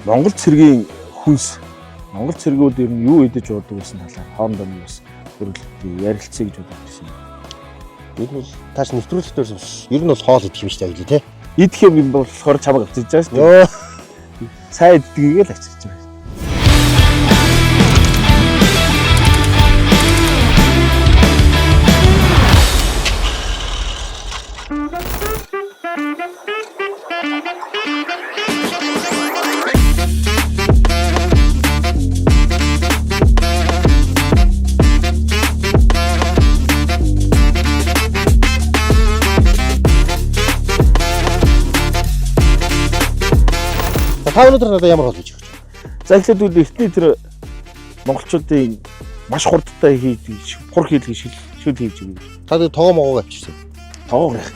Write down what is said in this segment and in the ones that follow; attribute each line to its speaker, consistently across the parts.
Speaker 1: Монгол цэргийн хүнс, Монгол цэргүүд ер нь юу идэж уудаг гэсэн талаар хоорондоо нь бас хөрөлт ярилцъя гэж бодож ирсэн.
Speaker 2: Ер нь бол тааш нэвтрүүлэх дээрс биш. Ер нь бол хоол идэх юм шүү дээ тий.
Speaker 1: Идэх юм болохоор чамайг авчирч байгаа шүү дээ.
Speaker 2: Йоо.
Speaker 1: Сайн иддгийг л авчирч байгаа.
Speaker 2: Та өнөөдөр надад ямар хоол хийж өгч вэ?
Speaker 1: За эхлээд үл эртний тэр монголчуудын маш хурдтай хийдэг хур хийлгэх шил шүл хийж өгье.
Speaker 2: Та тэгээ тогоо могоог авчирсан.
Speaker 1: Тогоо яах.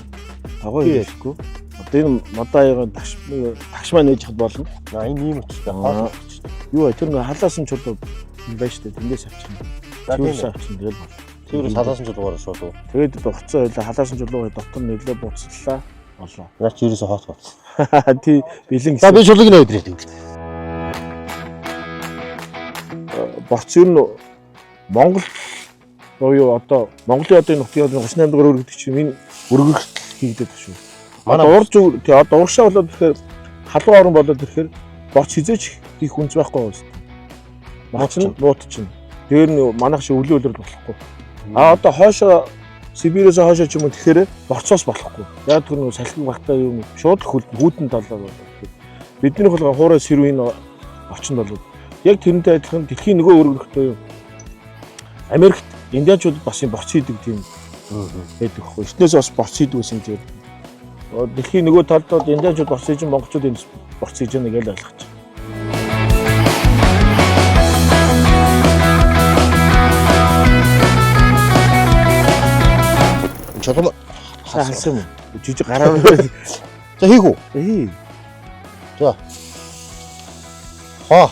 Speaker 1: Тогоо
Speaker 2: Тий.
Speaker 1: хийхгүй. Одоо энэ модоо аягаа тагш тагш маань нээж хад болно.
Speaker 2: За энэ ийм учиртай хоол авчирсан.
Speaker 1: Юу вэ? Тэр ингээ халаасан чулуу юм байна шүү дээ. Тэндээс авчирна.
Speaker 2: За тийм
Speaker 1: Тэрээс
Speaker 2: ээ.
Speaker 1: авчирна тэгэл болно.
Speaker 2: Тэрээс халаасан чулуугаар шууд уу.
Speaker 1: Тэгээд буцсан байлаа халаасан чулуугаа дотор нэлээ буцлаа. Болоо.
Speaker 2: Наа чи ерөөсөө хоот болсон.
Speaker 1: Тий бэлэн
Speaker 2: За
Speaker 1: гэсэн.
Speaker 2: би чулууг нэ өдрөө тэгвэл.
Speaker 1: Боц ер нь Монгол буюу одоо Монголын одоо энэ нутгийн 38 дугаар өргөдөг чинь энэ өргөгт хийгдээд байна шүү.
Speaker 2: Манай
Speaker 1: Манай урж тий одоо урагшаа болоод ирэхээр халуун орон болоод ирэхээр боц хизээч хийх хүнс байхгүй байна шүү дээ. Боц нь нуут чинь. Дээр нь манайх шиг өвлийн үлрэл болохгүй. А одоо хойшоо Сибирээс хойшоо ч юм уу тэгэхээр боцоос болохгүй. Яг тэр нэг салхи багтаа юм шууд л хөл хүүтэн талаар болоод. Бидний бол хуурай сэрүүн орчинд болоод яг тэрнтэй адилхан дэлхийн нөгөө өргөрөхтэй юу Америкт индианчууд бас юм боц хийдэг тийм байдаг хгүй. Эртнээс бас боц хийдэг байсан гэж ярьдаг. Дэлхийн нөгөө талд бол индианчууд боц хийж, монголчууд энд боц хийж байгаа гэж ойлгож байна.
Speaker 2: Чулуу
Speaker 1: Сайн харсан юм уу? Жижиг гараа.
Speaker 2: За хийх үү?
Speaker 1: Ээ.
Speaker 2: Хоо.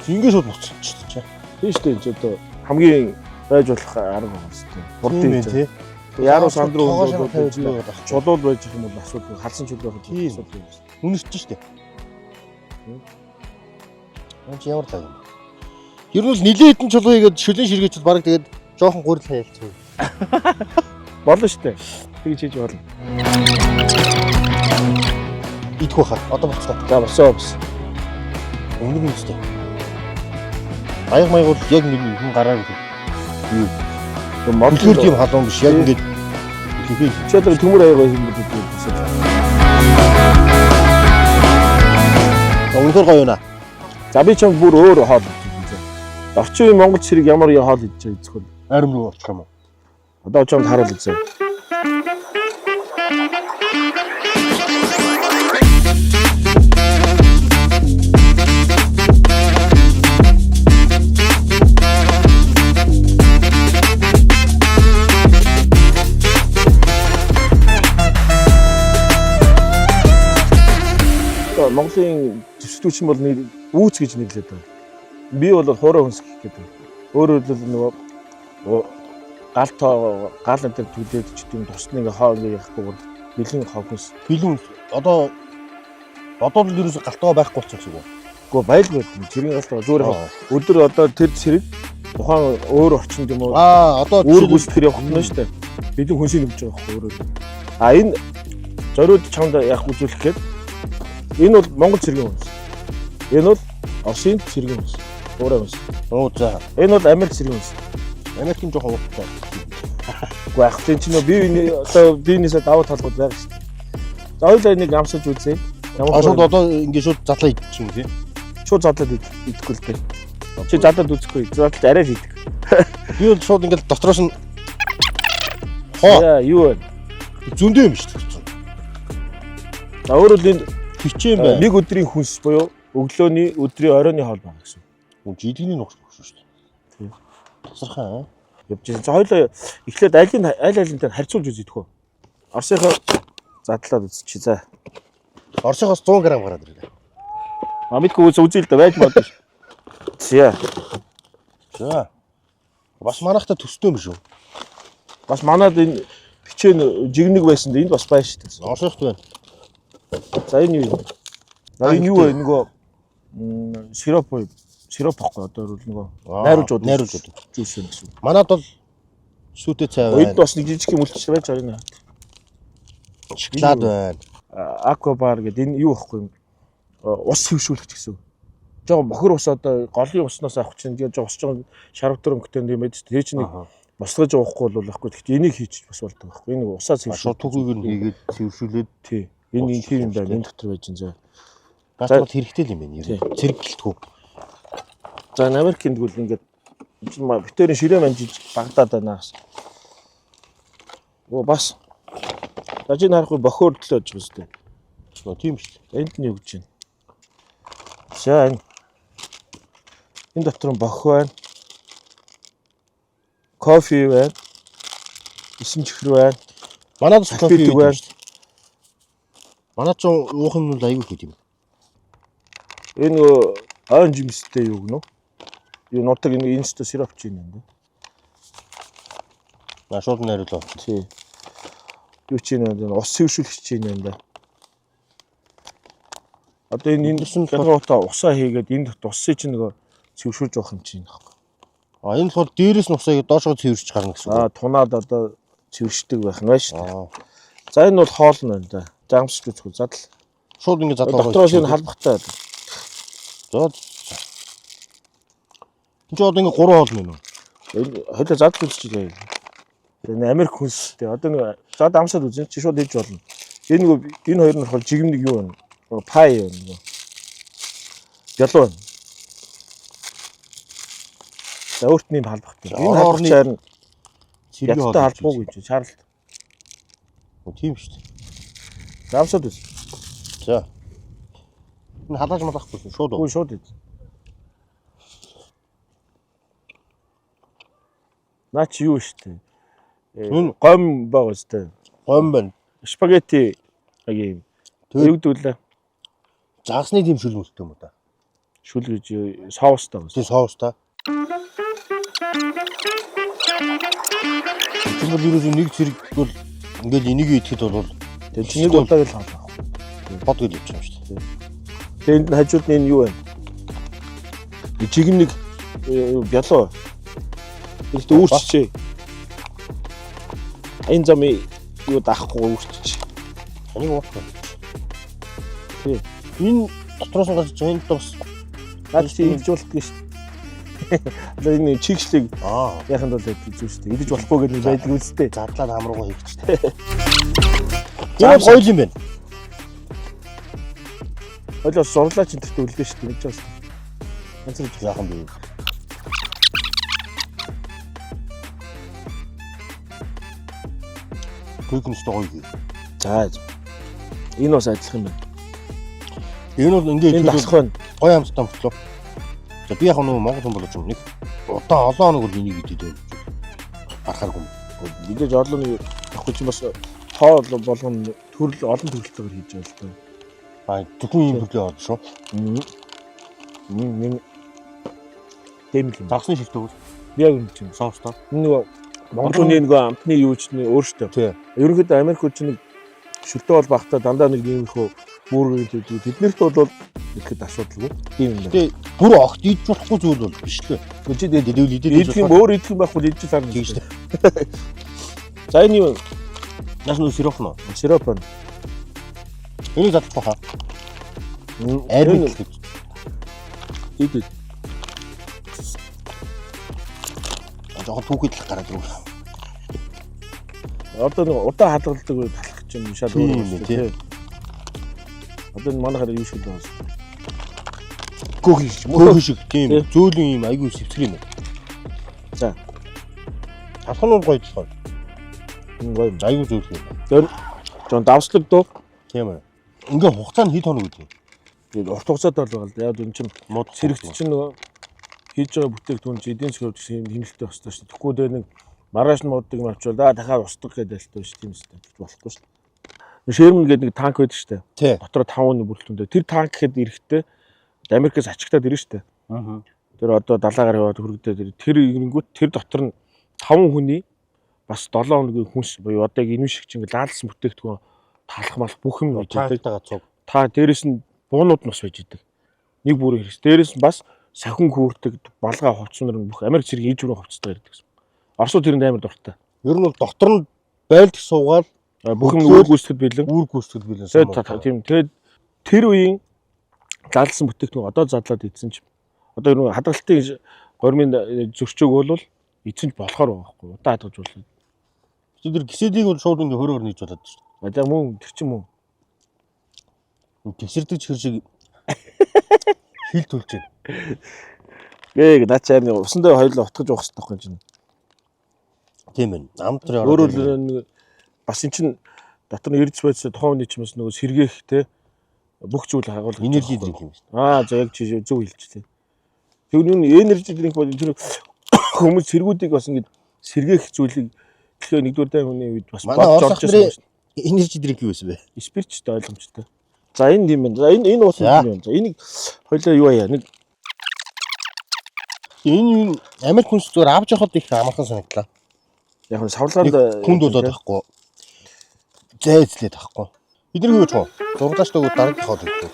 Speaker 2: Ингэ шууд буцчих чи.
Speaker 1: Тийм шүү дээ. Одоо хамгийн байж болох арга байна шүү дээ.
Speaker 2: Тийм
Speaker 1: Хурдан
Speaker 2: тий.
Speaker 1: Яруу сандруу
Speaker 2: Тогоо шарга
Speaker 1: бол
Speaker 2: тавиад байгаа байх.
Speaker 1: чулуул байж их юм бол асуудал халсан чулуу байх
Speaker 2: Тийм.
Speaker 1: асуудал юм.
Speaker 2: Үнэрч штэ. Энэ чи ямар лаг юм бэ? Ер нь бол нилээ хэдэн чулуу хийгээд шүлэн ширгээч бол бараг тэгээд жоохон гурил хаялцсан.
Speaker 1: Болно шүү дээ. Тэгж хийж болно.
Speaker 2: Идэх байхаа. Одоо болцоо.
Speaker 1: За босоо бос.
Speaker 2: Өмнө нь үстэй. Аяг маяг бол яг нэг хүн гараар үгүй.
Speaker 1: Модон
Speaker 2: Үнэхээр тийм халуун биш. Яг ингээд хэлхээ.
Speaker 1: Чи одоо төмөр аяг байсан гэдэг юм.
Speaker 2: За үнэхээр гоё юунаа.
Speaker 1: За би чам бүр өөр хоол идэж байна. Орчин үеийн Монгол цэрэг ямар я хоол идэж байгаа үзэх вэ?
Speaker 2: Арим руу очих юм уу?
Speaker 1: Одоо чамд харуул үзье. Одоо Монголын зэвсдүүчин бол нэр үүц гэж нэрлэдэг байна. Би бол хуурай хүнс гэх гэдэг. Өөрөөр хэлбэл нөгөө гал тоо гал энэ төр түлээд ч гэдэм тусны ингээ хоо ингээ яхахгүйгээр бэлэн хоо хүнс.
Speaker 2: Бэлэн одоо одоо л ерөөсө галтгаа байхгүй болсон гэсэн үг үү?
Speaker 1: Гэхдээ байлгүй юм. Цэргийн гал тоо зүгээр яг өдөр одоо тэр цэрэг тухайн өөр орчинд юм уу
Speaker 2: Аа одоо
Speaker 1: өөр гүйцэтгэр явах нь шүү дээ. Бэлэн хүнсийг нэмж байгаа байхгүй өөрөөр. А энэ зориуд чамд яах үзүүлэх гээд энэ бол Монгол цэргийн хүнс. Энэ бол Оросын цэргийн хүнс. Хуурай хүнс.
Speaker 2: Оо за.
Speaker 1: Энэ бол Америк цэргийн хүнс.
Speaker 2: Америкийн жоохон ууттай.
Speaker 1: Үгүй яг тийм ч нөө бие биений одоо биенээсээ давуу талууд байгаа шүү дээ. За хоёулаа энийг амсаж үзье.
Speaker 2: А шууд
Speaker 1: Ямар
Speaker 2: одоо ингээд шууд задлаа идчих юм тий.
Speaker 1: шууд задлаад идэхгүй л дээ. Чи задлаад үзэхгүй. Задлаад арай л идэх.
Speaker 2: Би бол шууд ингээд дотроос нь хоо
Speaker 1: Яа юу вэ?
Speaker 2: зөндөө юм шүү дээ.
Speaker 1: За өөрөөр хэлбэл энэ
Speaker 2: Хичээн байна.
Speaker 1: нэг өдрийн хүнс буюу өглөөний өдрийн оройн хоол байна гэсэн.
Speaker 2: Жидгний нухс өгсөн шүү дээ.
Speaker 1: Тийм.
Speaker 2: Тасархай. аа.
Speaker 1: Явж байсан. За хоёулаа эхлээд алийг аль алинтай харьцуулж үзье тхөө. Оросынхоо задлаад үзчихье за.
Speaker 2: Оросоос 100 г гараад ирлээ.
Speaker 1: А мэдгүй үз үзье л да байж магадгүй. За.
Speaker 2: За. Бас манайхтай төстэй юм шүү.
Speaker 1: Бас манад энэ хичээн жигнэг байсан да энд бас байна шүү дээ.
Speaker 2: Оросоос байна.
Speaker 1: За энэ юу юм? За энэ юу вэ? Нөгөө Сироп буюу сироп байхгүй одоо бол нөгөө найруулж уудаг.
Speaker 2: Найруулж уудаг.
Speaker 1: Juice юм гэсэн.
Speaker 2: Манад бол сүйтэй цай
Speaker 1: Энд
Speaker 2: байна.
Speaker 1: бас нэг жижиг юм үлдчих байж байгаа юм.
Speaker 2: Шоколад байна.
Speaker 1: Aqua bar гэдэг энэ юу байхгүй юм. Ус хэвшүүлэгч гэсэн. Жогон бохир ус одоо голын уснаас авах чинь тэгээ жоо ус жоо шарвтар өнгөтэй юм байдаг шүү дээ. Тэр чинь нэг босгож уухгүй бол байхгүй. Тэгэхдээ энийг хийчих бас болдог байхгүй. Энэ усаа
Speaker 2: Шууд
Speaker 1: цэвэршүүлдэг.
Speaker 2: түүхийг нь хийгээд цэвэршүүлээд
Speaker 1: Тий. Энэ энэ тийм юм байна. Энэ дотор байж энэ заа.
Speaker 2: наач бол хэрэгтэй л юм байна. Ер
Speaker 1: Тий.
Speaker 2: нь цэргэлтгүй.
Speaker 1: За энэ Америкийн тэгвэл ингээд чинь битэрийн ширээ манжиж багадаад байна гэсэн. Оо бас. За чи харахгүй бохиор төлөө гэж байна.
Speaker 2: Нөө тийм шүү дээ.
Speaker 1: Энд нь юу гэж байна? За энэ. Энэ дотор нь бохи байна. Кофе байна. Исэн чихэр байна.
Speaker 2: Манад бас кофе
Speaker 1: Салфетик
Speaker 2: байдаг
Speaker 1: байна.
Speaker 2: шүү дээ. Манад ч уух юм бол аюул их юм.
Speaker 1: Энэ нөгөө ойн жимстэй юу гэнэ үү? Юу нутаг энэ инста сироп чинь юм да.
Speaker 2: Наа шууд найруулаа.
Speaker 1: Тий. Юу чинь юм бэ? Ус хэвшүүлэх чинь юм да. Одоо энэ энэ
Speaker 2: Эндээс нь
Speaker 1: ялангуяа усаа хийгээд энэ дот усын чинь нөгөө цэвэршүүлж явах юм чинь байхгүй.
Speaker 2: А энэ болохоор дээрээс нь усаа доошоо цэвэршиж гарна гэсэн үг.
Speaker 1: Аа тунаад одоо цэвэршдэг байх нь байна шүү дээ.
Speaker 2: Аа.
Speaker 1: За энэ бол хоол нь байна да. За амсч үзэх үү. Задал.
Speaker 2: Шууд ингэ задлаа.
Speaker 1: Дотроос энэ халбахтай.
Speaker 2: За. Энд чи одоо ингэ гурван хоол мэн үү?
Speaker 1: Энэ хойлоо задал үзчихлээ. Энэ Америк хүнстэй. Одоо нэг зад амсаад үзэн чи шууд хийж болно. Энэ нөгөө энэ хоёр нь болохоор жигмэг юу байна? Пай байна нөгөө. Бялуу байна. За өөрт нь юм халбахтай.
Speaker 2: За,
Speaker 1: Энэ
Speaker 2: орны
Speaker 1: халбахч харин
Speaker 2: Цэргийн
Speaker 1: ядтай халбахгүй гэж шаардлага.
Speaker 2: Тийм шүү дээ.
Speaker 1: За амсаад үз.
Speaker 2: За. Энэ халааж малахгүй шууд уу?
Speaker 1: Үгүй шууд үз. Наа чи юу штэ.
Speaker 2: Энэ
Speaker 1: Гом байгаа штэ.
Speaker 2: гом байна.
Speaker 1: Спагетти яг юм.
Speaker 2: Тэгээд
Speaker 1: Юу гэдэг лээ?
Speaker 2: загасны тийм шүл мөлтэй юм уу та?
Speaker 1: Шүл гэж соустай байна.
Speaker 2: Тийм соус та. Тэр бол ерөөсөө нэг цэрэг бол ингээл энийг идэхэд бол
Speaker 1: Тэгээ чи нэг удаа л халах.
Speaker 2: бод гэж явчих юм шүү дээ.
Speaker 1: Тэгээ энд хажууд нь энэ юу вэ? Жигмэг бялуу. Тэгэхдээ үүрчжээ. Энэ замын юу даахгүй үүрчиж.
Speaker 2: Энийг уухгүй.
Speaker 1: Тий.
Speaker 2: Энэ дотроос нь гарч энэ бас
Speaker 1: Наад чи идэж болтгүй шүү дээ. Одоо энэ чигшлийг
Speaker 2: аа
Speaker 1: яханд бол зүйл шүү дээ. Идэж болохгүй гэдэг байдаг үстэй.
Speaker 2: задлаад амруугаа хийчихтэй. Энэ бол гоё юм байна.
Speaker 1: Хойлоо зурлаа чинь тэртээ үлдэн шүү дээ. Мэдэж байгаа шүү дээ. Ганц л
Speaker 2: Яахан бэ? Гүйх нь өстой гоё хий.
Speaker 1: За. Энэ бас адилхан юм байна.
Speaker 2: Энэ бол ингээд
Speaker 1: Энэ
Speaker 2: идэхэд
Speaker 1: далах байна.
Speaker 2: гоё амттай мөртлөө. За би яг нөгөө Монгол хүн болож юм нэг удаан олон хоног бол энийг идэд байж гарахааргүй юм.
Speaker 1: Мэдээж олон нэг явахгүй чинь бас тоо болгоно төрөл олон төрөлтэйгээр хийж байгаа л даа.
Speaker 2: А зөвхөн ийм төрлийн од шүү.
Speaker 1: Мм. Дэм юм.
Speaker 2: Загсны шилтэй үл
Speaker 1: Би яг юм чинь.
Speaker 2: соустой.
Speaker 1: Энэ нөгөө Монгол хүний нөгөө амтны юу ч нэг өөртөө.
Speaker 2: Тий.
Speaker 1: Ерөнхийдөө Америк хүн чинь нэг шүлтэ бол багтаа дандаа нэг иймэрхүү бүрэг гэдэг. Тэднэрт бол ихэд асуудалгүй. Тийм юм байна.
Speaker 2: Гэтэ бүр огт идж болохгүй зүйл бол биш лээ.
Speaker 1: Чи тэгээд
Speaker 2: Дэвэл идээд
Speaker 1: идэх юм өөр идэх юм байхгүй л идэж сарна.
Speaker 2: Тэгж
Speaker 1: шүү. За энэ юу?
Speaker 2: Наас нөө сироп нөө.
Speaker 1: Сироп байна.
Speaker 2: Энийг задлах хаа.
Speaker 1: Энэ
Speaker 2: Айрын гэж.
Speaker 1: ид ид.
Speaker 2: Жохон түүхийдлэх гараад ирв.
Speaker 1: Одоо нэг удаан хадгалдаг үе талах гэж юм шал
Speaker 2: Тийм
Speaker 1: өөр
Speaker 2: юм
Speaker 1: шүү
Speaker 2: тий.
Speaker 1: дээ. Одоо энэ манайхаар юу шиг л байгаа юм. Гөөх шиг юм уу?
Speaker 2: Көөхөн шиг тийм
Speaker 1: Тий.
Speaker 2: зөөлөн юм айгүй сэвцэр юм.
Speaker 1: За.
Speaker 2: Талах нь бол гоё болохоор.
Speaker 1: Гоё юм.
Speaker 2: Айгүй зөөлөн юм.
Speaker 1: Жон давслаг дуу.
Speaker 2: Тийм ээ. Ингээ хугацаа нь хэд хоног гэдэг юм?
Speaker 1: Тэгээд урт хугацаатай бол байгаа л да. Яг энэ чинь
Speaker 2: Мод
Speaker 1: сэрэгт чинь нөгөө хийж байгаа бүтээгдэхүүн чинь эдийн засгийн хувьд гэсэн хэмнэлттэй байх ёстой шүү дээ. Тэгэхгүй дээ нэг маргааш нь моддаг юм авчвал аа дахиад устгах гэдэг альтай шүү тийм үстэй. Тэгж болохгүй шүү дээ. Шерман гэдэг нэг танк байдаг шүү дээ.
Speaker 2: Тий.
Speaker 1: Дотор 5 хүний бүрэлдэхүүнтэй. Тэр танк гэхэд эрэхтэй Америкээс ачигтаад ирнэ шүү дээ.
Speaker 2: Аа.
Speaker 1: Тэр одоо далаагаар яваад хүрэгдээд тэр ирэнгүүт тэр дотор нь 5 хүний бас 7 хоногийн хүнс буюу одоо яг энэ шиг чинь ингээ лаалсан бүтээгдэхүүн талах малах бүх юм байж байдаг.
Speaker 2: Танктайгаа цуг.
Speaker 1: Та дээрэс нь буунууд нь бас байж идэг. Нэг бүрийн хэрэгс. Дээрээс нь бас сахин хүүрдэг, балгаа хувцсан нар бүх Америк цэргийн иж бүрийн хувцастай ирдэг гэсэн. Оросууд тэрэнд амар дуртай.
Speaker 2: Ер нь бол дотор нь байлдах суугаал
Speaker 1: Бүх юм үр гүйцэтгэл бэлэн.
Speaker 2: үүр гүйцэтгэл бэлэн.
Speaker 1: Тэгээд тийм тэгээд тэр үеийн задлсан бүтээгдэхүүн одоо задлаад идсэн ч одоо ер нь хадгалтын гормын зөрчөөг бол эзэн ч болохоор байгаа байхгүй удаан хадгалж болно.
Speaker 2: Тэр гисэдийг бол шууд ингээ хөрөөр нийж болоод шүү
Speaker 1: Одоо мөн тэр чинь мөн.
Speaker 2: дээ. Тэсэрдэг чихэр шиг хил төлж байна.
Speaker 1: Гээ наа чи харин усан дээр хоёулаа утгаж уух хэрэгтэй байхгүй юм чинь.
Speaker 2: Тийм байна. Амт төрөө
Speaker 1: Өөрөөр хэлбэл бас эн чинь дотор нь эрдэс байцаа тухайн хүний ч юм бас нөгөө сэргээх те бүх зүйл агуулгаж
Speaker 2: energy
Speaker 1: байгаа
Speaker 2: drink юм шүү.
Speaker 1: Аа за яг чи зөв хэлж тэ. Тэр нь energy drink бол тэр хүмүүс сэргүүдийг бас ингэж сэргээх зүйлийг тэгэхээр нэгдүгээр дайн хүний үед бас
Speaker 2: Манай
Speaker 1: бодж
Speaker 2: Орос
Speaker 1: орж ирсэн
Speaker 2: ах
Speaker 1: юм шүү.
Speaker 2: Energy drink юу байсан бэ?
Speaker 1: Спиртчтэй ойлгомжтой. За энэ тийм байна. За энэ энэ уус
Speaker 2: За.
Speaker 1: юм байна. За энийг хоёлаа юу яа нэг
Speaker 2: Энэ юу Америк хүнс зүгээр авч явахад их амархан санагдлаа.
Speaker 1: яг нь савлгаанд
Speaker 2: Нэг хүнд болоод байхгүй. Зайцлээд байхгүй. Бид нар юу гэж вэ? Зурглаач дөгөө дарагдах хоол гэдэг.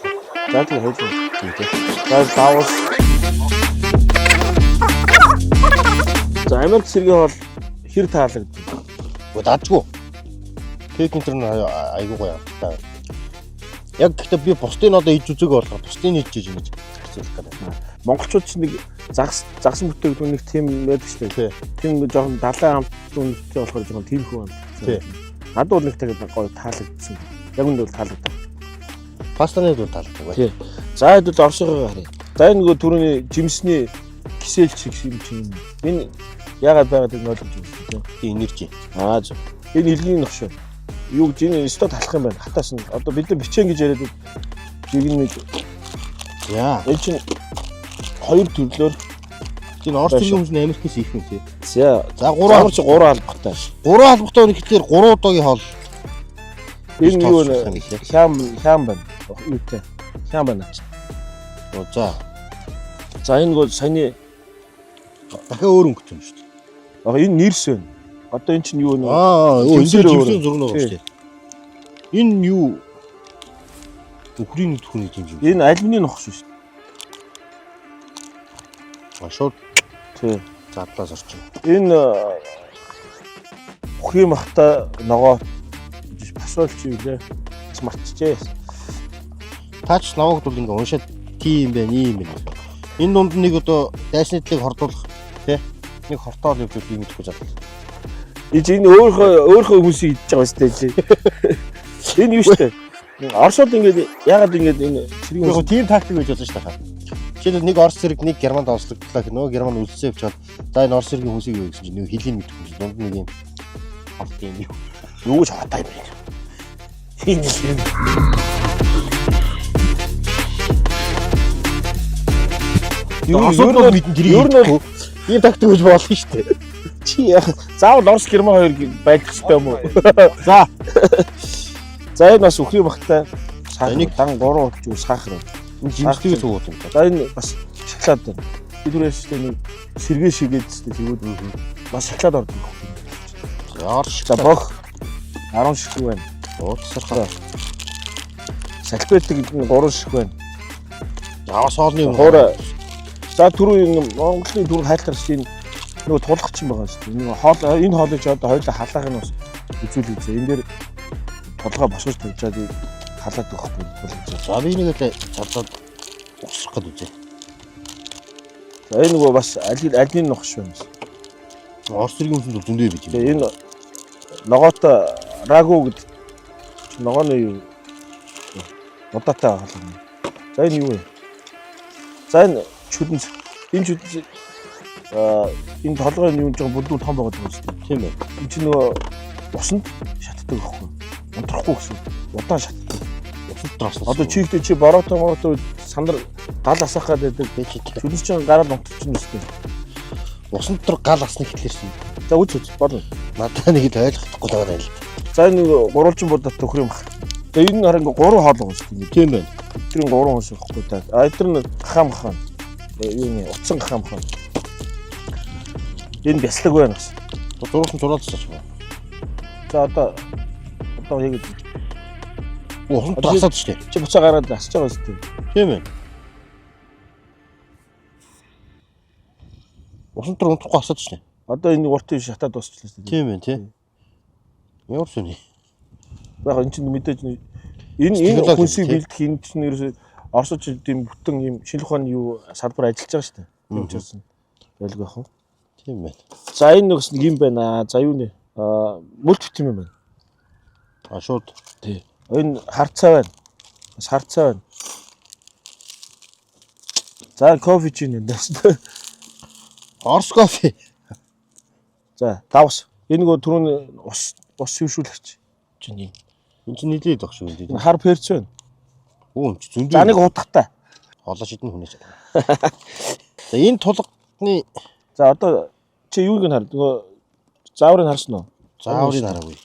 Speaker 1: За тийм хоёлаа.
Speaker 2: Тийм тий.
Speaker 1: За давс. За Америк сэргийн хоол хэр таалагдав?
Speaker 2: Үгүй даажгүй. Кейк энэ төр нь айгүй гоё амттай. Яг гэхдээ би бусдын одоо иж үзээгүй болохоор бусдын иж иж ингэж харьцуулах гэдэг.
Speaker 1: Монголчууд ч нэг загас загсан бүтээгдэхүүн нэг тийм байдаг шүү дээ. Тийм жоохон далайн амт үнэтэй болохоор жоохон тиймхүү амт.
Speaker 2: Тий.
Speaker 1: Надад бол нэг тэгээд гоё таалагдсан. Яг үндэ бол таалагдав.
Speaker 2: Пастаны бол таалагддаг.
Speaker 1: Тий. За хэдүүл Оросыгоо харъя. За энэ нөгөө түрүүний жимсний кисэл чиг юм чинь. Энэ яагаад байгаад байгааг ойлгож байна.
Speaker 2: Тийм энержи.
Speaker 1: Аа зөв. Энэ илгийн новш. Юу гэж энэ өстө талах юм байна. Хатаас нь одоо бид нар бичэн гэж яриад жиг нэг
Speaker 2: Яа.
Speaker 1: энэ чинь хоёр төрлөөр
Speaker 2: Энэ Орос төрлийн хүмүүс нь Америкээс их юм тий.
Speaker 1: за
Speaker 2: За
Speaker 1: гурав
Speaker 2: гурван
Speaker 1: чи гурван албатай.
Speaker 2: гурван албатай үнэхээр гурван удаагийн хоол.
Speaker 1: Энэ юу
Speaker 2: Тооцох
Speaker 1: вэ?
Speaker 2: юм лээ.
Speaker 1: Хям хям байна. Юутай. Хям байна чи.
Speaker 2: Оо за.
Speaker 1: За энэ гол саяны
Speaker 2: Дахиад өөр өнгөтэй юм шүү дээ.
Speaker 1: аа, энэ нэрс байна. Одоо энэ чинь юу вэ?
Speaker 2: Аа, өө энэ
Speaker 1: Жимсээр
Speaker 2: дээр
Speaker 1: өөр.
Speaker 2: жимсэн зураг байгаа шүү дээ. Энэ юу? Үхрийн нүд хүний юм шиг.
Speaker 1: Энэ алюминий нохш шүү дээ.
Speaker 2: А шууд
Speaker 1: Тий.
Speaker 2: задлаас орчих.
Speaker 1: Энэ бүхий махта ногоо посол чи юу лээ. Бас мартчихээ.
Speaker 2: Таач намайг бол ингээ уншаад тийм байх, ийм байх. Энэ дунд нэг одоо дайсны талыг хордуулах тий нэг хортоол явж би мэдэхгүй задлаа.
Speaker 1: Энэ чинь энэ өөрийнхөө өөрийнхөө хүмүүсийг идэж байгаа шүү дээ. Энэ юу шүү дээ. Оросууд ингээд ягаад ингээд энэ цэргийн
Speaker 2: Яг тийм тактик байж болно шүү дээ. Жишээлбэл нэг Орос цэрэг нэг Германд онцлогдлоо гэх нөгөө Герман үлдсэн явчихад за энэ Орос цэргийн хүмүүсийг юу гэсэн чинь нөгөө хэлийг мэдэхгүй чинь дунд нэг юм алт юм юу.
Speaker 1: юу гэж хаатай юм бэ? Энэ юм.
Speaker 2: Оросууд бол мэдэн тэрийг
Speaker 1: Ер нь бол
Speaker 2: ийм тактик байж болно шүү дээ.
Speaker 1: чи яах заавал Орос Герман хоёр байх хэрэгтэй юм уу?
Speaker 2: За
Speaker 1: За энэ бас үхрийн бахтай сахар
Speaker 2: Энийг-
Speaker 1: дан 3 болж юу сахар.
Speaker 2: энэ жимслийг цугуул юм.
Speaker 1: За энэ бас шоколад байна. Би түрээс ч нэг сэргээ шигээд ч тэгвэл бас шоколад ордог юм.
Speaker 2: Орш
Speaker 1: За бох 10 ширхэг байна.
Speaker 2: ууцсархаа.
Speaker 1: Салфетик гэдэг нь 3 ширхэг байна.
Speaker 2: Аа соолны юм.
Speaker 1: Хуурай. За түрүү энэ Монголын түрүү хайлтарч энэ нөгөө тулгах чинь байгаа шүү дээ. Нэг хоол энэ хоолыг ч одоо хоёулаа халаах нь бас үзүүл үзээ. Энэ дээр толгой босгож тавьжаад халаад өгөхгүй тулгаж.
Speaker 2: За би нэг л задлаад усрах гээд үзье.
Speaker 1: За энэ нөгөө бас аль альны нохш байна.
Speaker 2: Орос цэргийн хүмүүс бол зөндөө бий юм.
Speaker 1: Тэгээ энэ ногоотой рагу гэдэг чи ногооны юу удаатай хоол юм. За энэ юу вэ? За энэ чүдэнц энэ чүдэнц аа энэ толгойн юм жоо бүдүү том байгаа юм шүү дээ.
Speaker 2: Тийм ээ.
Speaker 1: Энэ чинь нөгөө усанд шатдаг байхгүй. Унтрахгүй гэсэн. Удаан шатдаг.
Speaker 2: Усанд дотроос.
Speaker 1: Одоо чигтээ чи бороотой мороотой сандар гал асаах гэдэг
Speaker 2: би чи
Speaker 1: чүдэнц чинь гараад унтчихна шүү дээ.
Speaker 2: усан дотор гал асны хэтлэрсэн.
Speaker 1: За үз үз болно.
Speaker 2: Надад нэг л ойлгохдохгүй л байгаа юм л.
Speaker 1: За энэ нэг гурвалжин будаад төхөр юм бах. Тэгээ энэ нь харин ингээ гурван хоол байгаа шүү дээ.
Speaker 2: Тийм байна.
Speaker 1: Өдрийн гурван хүнс байхгүй та. А эдгээр нь гахаам хаан. Юу нэ утсан гахаам хаан. Энэ бяцлаг байна бас.
Speaker 2: Зурулсан зураалцсан байна.
Speaker 1: За одоо одоо яг
Speaker 2: Усан дотор асаад шүү дээ.
Speaker 1: чи буцаа гараад асч байгаа шүү дээ.
Speaker 2: Тийм ээ. Усан дээр унтахгүй асаад шнэ.
Speaker 1: Одоо энэ урт шатаад дуусчихлаа шүү дээ.
Speaker 2: Тийм ээ тий. Ямар сүний.
Speaker 1: Яг энэ чинь мэдээж энэ энэ
Speaker 2: Технологи
Speaker 1: хүнсийг
Speaker 2: тий.
Speaker 1: бэлдэх энэ чинь ерөөсөө Оросч тийм бүтэн юм шинжлэх ухааны юу салбар ажиллаж байгаа шүү дээ. Тийм учраас байлгүй яах вэ?
Speaker 2: Тийм байна.
Speaker 1: За энэ нэгс нэг юм байна. За юу нэ? Аа мөлт битэн юм байна.
Speaker 2: А шууд
Speaker 1: Тий. Энэ харцаа байна. Бас харцаа байна. За кофе чинь энэ.
Speaker 2: Орос кофе.
Speaker 1: За давс. Энэ нөгөө түрүүн ус ус шившүүлэгч чинь юм.
Speaker 2: Энд чинь нийлээд баг шүү энэ.
Speaker 1: Энэ хар перц байна.
Speaker 2: Өө энэ чинь зөндөө.
Speaker 1: За нэг хутгатай.
Speaker 2: Хоолоо шидэн хүнээс. За энэ тулганы
Speaker 1: За одоо чи юуг нь хар? Нөгөө зааврыг харсан уу?
Speaker 2: зааврыг хараагүй.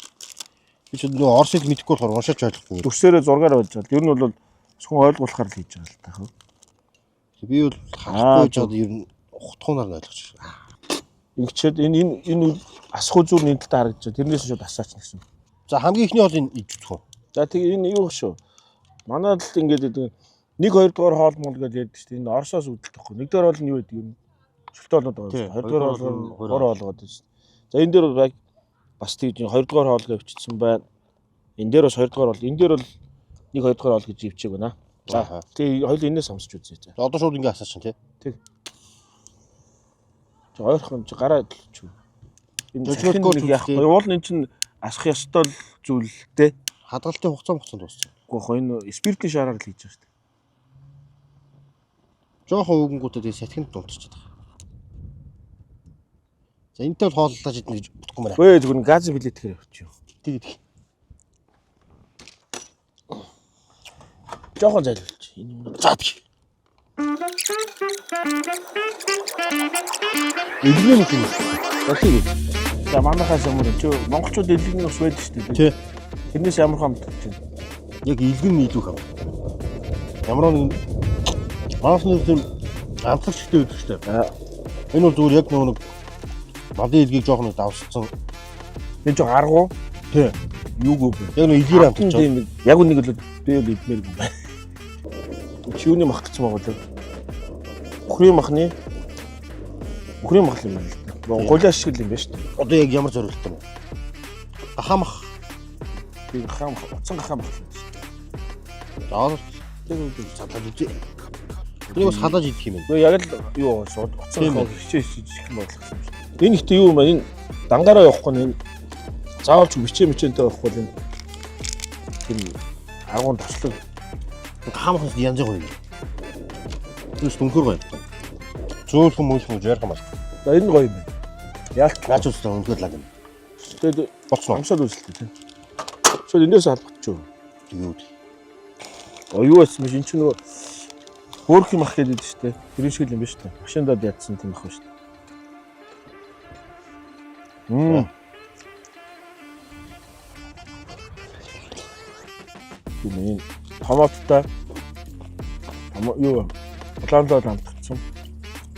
Speaker 2: Би ч нөгөө орос хэл мэдэхгүй болохоор уншаач ойлгохгүй.
Speaker 1: Дүрсээрээ зургаар байж байгаа. Ер нь бол зөвхөн ойлгуулахар л хийж байгаа л та.
Speaker 2: Би бол харахгүй жоод ер нь ухтхуунаар нь ойлгож байна.
Speaker 1: Ингэчээд энэ энэ энэ асах үзүүр нь энэ талд харагдаж байна. Тэрнээс нь шууд асаач гэсэн.
Speaker 2: За хамгийн ихний бол энэ иж үзэх үү?
Speaker 1: За тэгээ энэ юу шүү? Манайд л ингээд гэдэг 1 2 дугаар хоол мол гэж ярьдаг шүү дээ. Энэ Оросоос үүдэлтэй байхгүй. 1 дугаар хоол нь юу гэдэг юм? Шөлтөө хоолнод байгаа
Speaker 2: Тий,
Speaker 1: шүү. 2 дугаар
Speaker 2: хоёрдугаар
Speaker 1: хоол нь
Speaker 2: хоол нь
Speaker 1: хор хоолгоод байна шүү. За энэ дээр бол яг бас тэгж 2 дугаар хоол гэж бичсэн байна. Энэ дээр бас 2 дугаар хоол. Энэ дээр бол 1 2 дугаар хоол гэж ивчээг байна. За
Speaker 2: Аха.
Speaker 1: тэгээ хоёул энэс сонсч үзье. За.
Speaker 2: За одоо шууд ингэ асаач тий.
Speaker 1: Чи ойрхон чи гараа чи. Энэ
Speaker 2: Төжлөөр
Speaker 1: цахим нэг яахгүй. Уул нь чинь асах ёстой л зүйл л дээ.
Speaker 2: Хадгалтын хугацаа хугацаанд дууссан.
Speaker 1: Үгүй хоо энэ спиртийн шараар л хийж байгаа шүү дээ.
Speaker 2: Жохон өвгөнгүүтээ тэгээ сатхинд дунтчихад байгаа. За энэтэй бол хооллож идэнэ гэж бодохгүй маа.
Speaker 1: Үгүй зүгээр нь газын билет дээр явчих.
Speaker 2: Тэгээд
Speaker 1: Жохон зайлуулчих. Энэ юм.
Speaker 2: за тэг. Илгэний мөх юм.
Speaker 1: За тийм. За манайхаас ямар юм? Чи монголчууд элэгний ус байдаг шүү дээ.
Speaker 2: Тий.
Speaker 1: Тэрнээс ямар хамт чинь.
Speaker 2: Яг илгэн нь илүү хав. Ямар нэг манайх нэг тийм амтлаг шигтэй байдаг шүү дээ. Энэ бол зүгээр яг нөгөө нэг малын илгийг жоохон нэг давсцсан.
Speaker 1: Энэ жоо аргуу.
Speaker 2: Тий.
Speaker 1: Юугүй бэ?
Speaker 2: Яг нөгөө илгээр амталж байгаа.
Speaker 1: Тийм нэг яг үнийг л би бол идмээргүй байна. Чи юуны мах гэсэн байгаа вэ? Үхрийн махны үхрийн мах юм байна л да. Гулиа шиг л юм байна шүү дээ.
Speaker 2: Одоо яг ямар зориулттай юм бэ? Гахаамах.
Speaker 1: Би гахаам уцан гахаам мах юм шүү дээ.
Speaker 2: За
Speaker 1: Тэр
Speaker 2: садлаад үзье. Энийг бас халааж идэх юм байна.
Speaker 1: Үгүй яг л юу шууд уцан
Speaker 2: Тийм
Speaker 1: гахаам хичээ хичээ юм бодлох юм шүү дээ. Энэ ихтэй юу юм бэ? Энэ дангаараа явахгүй нь энэ заавал ч бичээ мичэнтэй явахгүй л энэ тийм агуун тослог
Speaker 2: Гахаамах нь янз гоё юм. Зүс дүнхэр гоё. Зөөлхөн мөөлхөн гэж ярих юм байна.
Speaker 1: За энэ гоё юм байна. Яалт
Speaker 2: Наач үстэй үнэхээр лаг юм.
Speaker 1: тэгээд
Speaker 2: Болцсон уу?
Speaker 1: амсаад үзэлтэй тийм. Шууд эндээс албачих юу?
Speaker 2: Тэгээд
Speaker 1: Оо юу байсан бэ? Энд чинь нөгөө хөөрх юм ах гэдэг шүү дээ. Тэр шиг л юм байна шүү дээ. Машиндад ядсан тийм ах байна шүү дээ. Мм. Тийм энэ томаттай томо юу улаанлаад амтгцсан.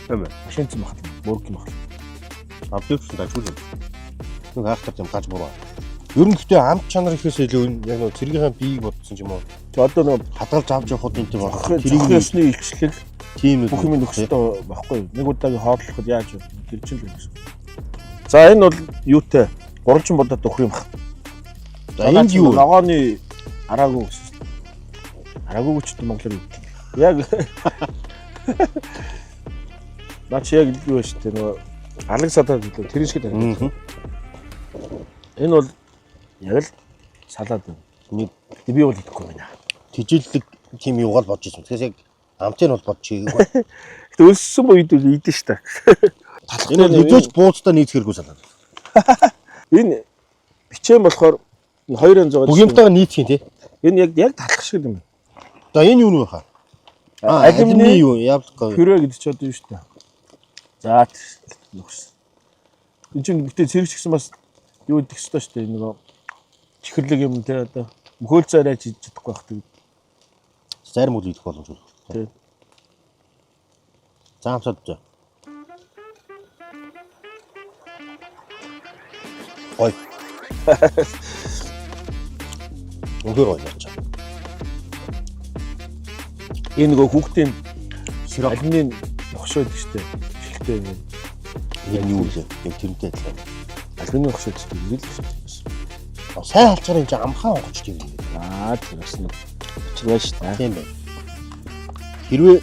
Speaker 2: Тийм ээ.
Speaker 1: Машинцсан мах. Мөрг юм ах.
Speaker 2: Амтвч дажгүй юм. Нэг хаахтар тийм гаж буруу. Ер нь гэхдээ амт чанар ихээс илүү энэ яг нөгөө цэргийнхээ биеийг бодсон ч юм уу.
Speaker 1: Тэгээ одоо нөгөө
Speaker 2: Хадгалж авч явахд энэ тийм
Speaker 1: тэрийг
Speaker 2: тэрийг
Speaker 1: ёсны илчлэл
Speaker 2: тийм
Speaker 1: бүх юм нөхөх ёстой байхгүй юу? Нэг удаагийн хооллоход яаж вэ? Тэр чинь л юм гэсэн. За энэ бол юутай? Гурвалжин бодоод өгөх юм бах.
Speaker 2: За энд юу? вэ?
Speaker 1: Ногооны араагүй гэсэн шүү дээ. Араагүй ч гэдэг монголоор юу гэдэг. Яг Наа чи яг юу вэ шүү дээ нөгөө алаг садаад гэлээ тэр шиг л
Speaker 2: Мгм.
Speaker 1: Энэ бол яг л салаад байна.
Speaker 2: Нэг
Speaker 1: Тэг би бол идэхгүй байна.
Speaker 2: тижээллэг тийм юугаар бодож ирсэн. Тэгэхээр яг амтыг нь бол бодож ийгээгүй.
Speaker 1: Гэтэ өлссөн буйд үл идэн шүү дээ.
Speaker 2: Энэ бол хэдэж бууцтай нийцхэргүй салаад.
Speaker 1: Энэ бичээн болохоор энэ хоёр янз байгаа.
Speaker 2: Бүх юмтайгаа нийцх юм тий.
Speaker 1: Энэ яг яг талах шиг юм байна.
Speaker 2: За энэ юу нэ хаа? Аа,
Speaker 1: Алюминий
Speaker 2: алюминий юу? Яблоко.
Speaker 1: Пюре гэдэг чи одоо юу шүү дээ. За нөхс. Энд чинь гэтээ цэрэг ч гэсэн бас юу идэх ёстой шүү дээ. Нөгөө чихэрлэг юм те одоо мөхөөл царайж идэж чадахгүй байх тэг.
Speaker 2: Зарим үл идэх боломжтой.
Speaker 1: Тий.
Speaker 2: За амсаад үзье. Гой. Үнэхээр гоё яаж.
Speaker 1: Энэ нөгөө хүүхдийн
Speaker 2: Сироп.
Speaker 1: алюминий нөхш байдаг шүү дээ. Шилтэй юм.
Speaker 2: Нэр нь юу вэ? Яг тэрнтэй адилхан.
Speaker 1: Алюминий онгоц шүү дээ. Ирэл шүү дээ.
Speaker 2: Сайн халчаар энэ чинь амхан онгоц тийм юм.
Speaker 1: Аа тэр бас нэг учир байна шүү дээ.
Speaker 2: Тийм байна. Хэрвээ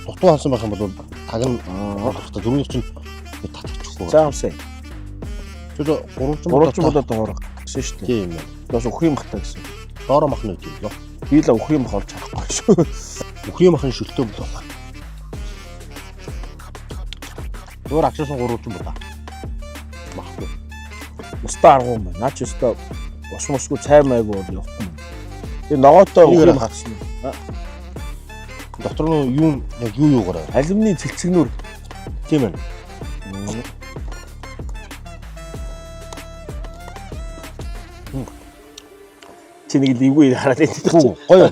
Speaker 2: дутуу халсан байх юм бол таг нь орохтой дөрөвний чинь татчихгүй.
Speaker 1: За амсаа.
Speaker 2: Тэр гурвалжин
Speaker 1: Гурвалжин болоод хуурга гэсэн шүү дээ.
Speaker 2: Тийм байна.
Speaker 1: Бас үхрийн махтай гэсэн.
Speaker 2: Доороо мах нь үгүй юм.
Speaker 1: Би л үхрийн мах олж харахгүй шүү.
Speaker 2: Үхрийн махын шөлтөө болов. Өөр агшаасан гурвалжин болоо. Махгүй.
Speaker 1: Устаа аргу юм байна. Наа чи өстө ус мусгүй цай майгүй бол явахгүй юм. Тэгээ ногоотой
Speaker 2: Энийг
Speaker 1: үхрийн
Speaker 2: харах.
Speaker 1: мах гэсэн.
Speaker 2: Дотор нь юу яг юу юугаар
Speaker 1: Алюминий цэлцэгнүр.
Speaker 2: Тийм байна.
Speaker 1: Чи нэг л эвгүй хараад байдаг чи.
Speaker 2: Гоё.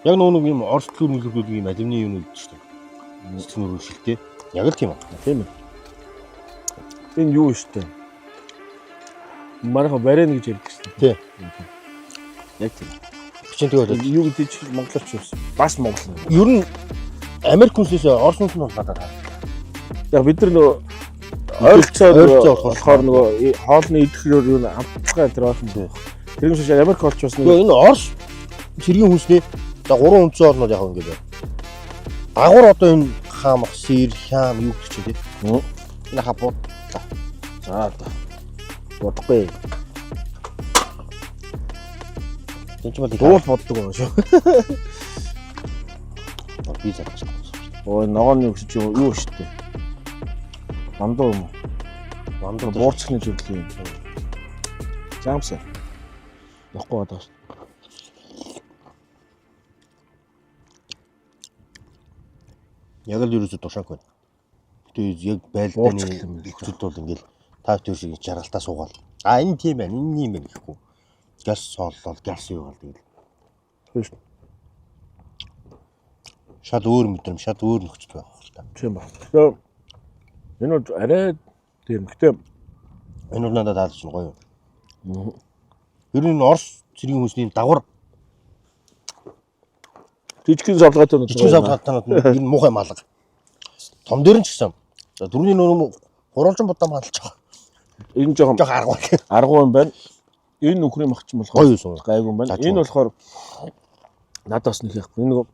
Speaker 2: Яг нөгөө нэг юм орс төлөөр мөлөргүүд юм алюминий юм үүдэж шүү дээ. Цэцгнөр шилтэй. Яг л тийм аа.
Speaker 1: Тийм ээ. Энэ юу шүү дээ. Манайха варен гэж ярьдаг шүү
Speaker 2: Тий.
Speaker 1: дээ. Яг тийм.
Speaker 2: Чин тэгээ болоод.
Speaker 1: Юу гэдэг чи монголч юусэн. Бас монгол.
Speaker 2: Ер нь Америк хүнсээс Орос хүнс нь бол надад таа.
Speaker 1: Яг бид нар нөгөө ойролцоо
Speaker 2: Ойролцоо
Speaker 1: болохоор нөгөө хоолны идэхлээр юу амтлагаа энэ ойрхон байх. Тэр юм шиг Америк олч бас
Speaker 2: Тэгээ
Speaker 1: нэг
Speaker 2: энэ Орос цэргийн хүнсний за гурван үндсэн орнууд яг ингэ байна. Дагвар одоо энэ хаамах, сэр, хям юу гэдэг чинь тий. Энэ хабууд.
Speaker 1: За одоо бодохгүй.
Speaker 2: Энэ ч бол
Speaker 1: Дуул боддог байгаа шүү.
Speaker 2: би зарчих.
Speaker 1: Ой ногооны өсөж юу шүү дээ. Мандуу юм уу?
Speaker 2: Мандуу
Speaker 1: Буурцхны төрлийн юм. Заамсаа. Явахгүй байгаа шүү.
Speaker 2: Яг л ерөөсө тушааг байна. Гэтэ яг
Speaker 1: Буурцгал
Speaker 2: байлдааны
Speaker 1: юм байна.
Speaker 2: нөхцөлд бол ингээл та тэр шиг жаргалтаа суугаал. А энэ тийм байна, энэ юм байна гэхгүй. Газ сооллол, газ юу гал тэгэл.
Speaker 1: Тийм шүү.
Speaker 2: Шал өөр мэдрэмж, шал өөр нөхцөл байх хэрэгтэй.
Speaker 1: Тийм ба. Тэгэхээр энэ бол арай тийм. Гэтэ
Speaker 2: Энэ бол надад таалагдсан гоё. Ер нь энэ Орос цэргийн хүнсний дагвар
Speaker 1: жижигхэн зовлоготой нь
Speaker 2: жижиг савлгаатанууд нь ер нь муухай малга. Том дээр нь ч гэсэн. За дөрөвний нөрөм хуралжин будаа малж байгаа.
Speaker 1: Энэ жоохон
Speaker 2: Жох арга байна.
Speaker 1: аргу юм байна. Энэ нөхрийн мах ч юм болохоор
Speaker 2: Гоё юусан.
Speaker 1: гайгүй юм байна.
Speaker 2: За, ч
Speaker 1: Энэ болохоор надад бас нэг яахгүй. Энэ нөгөө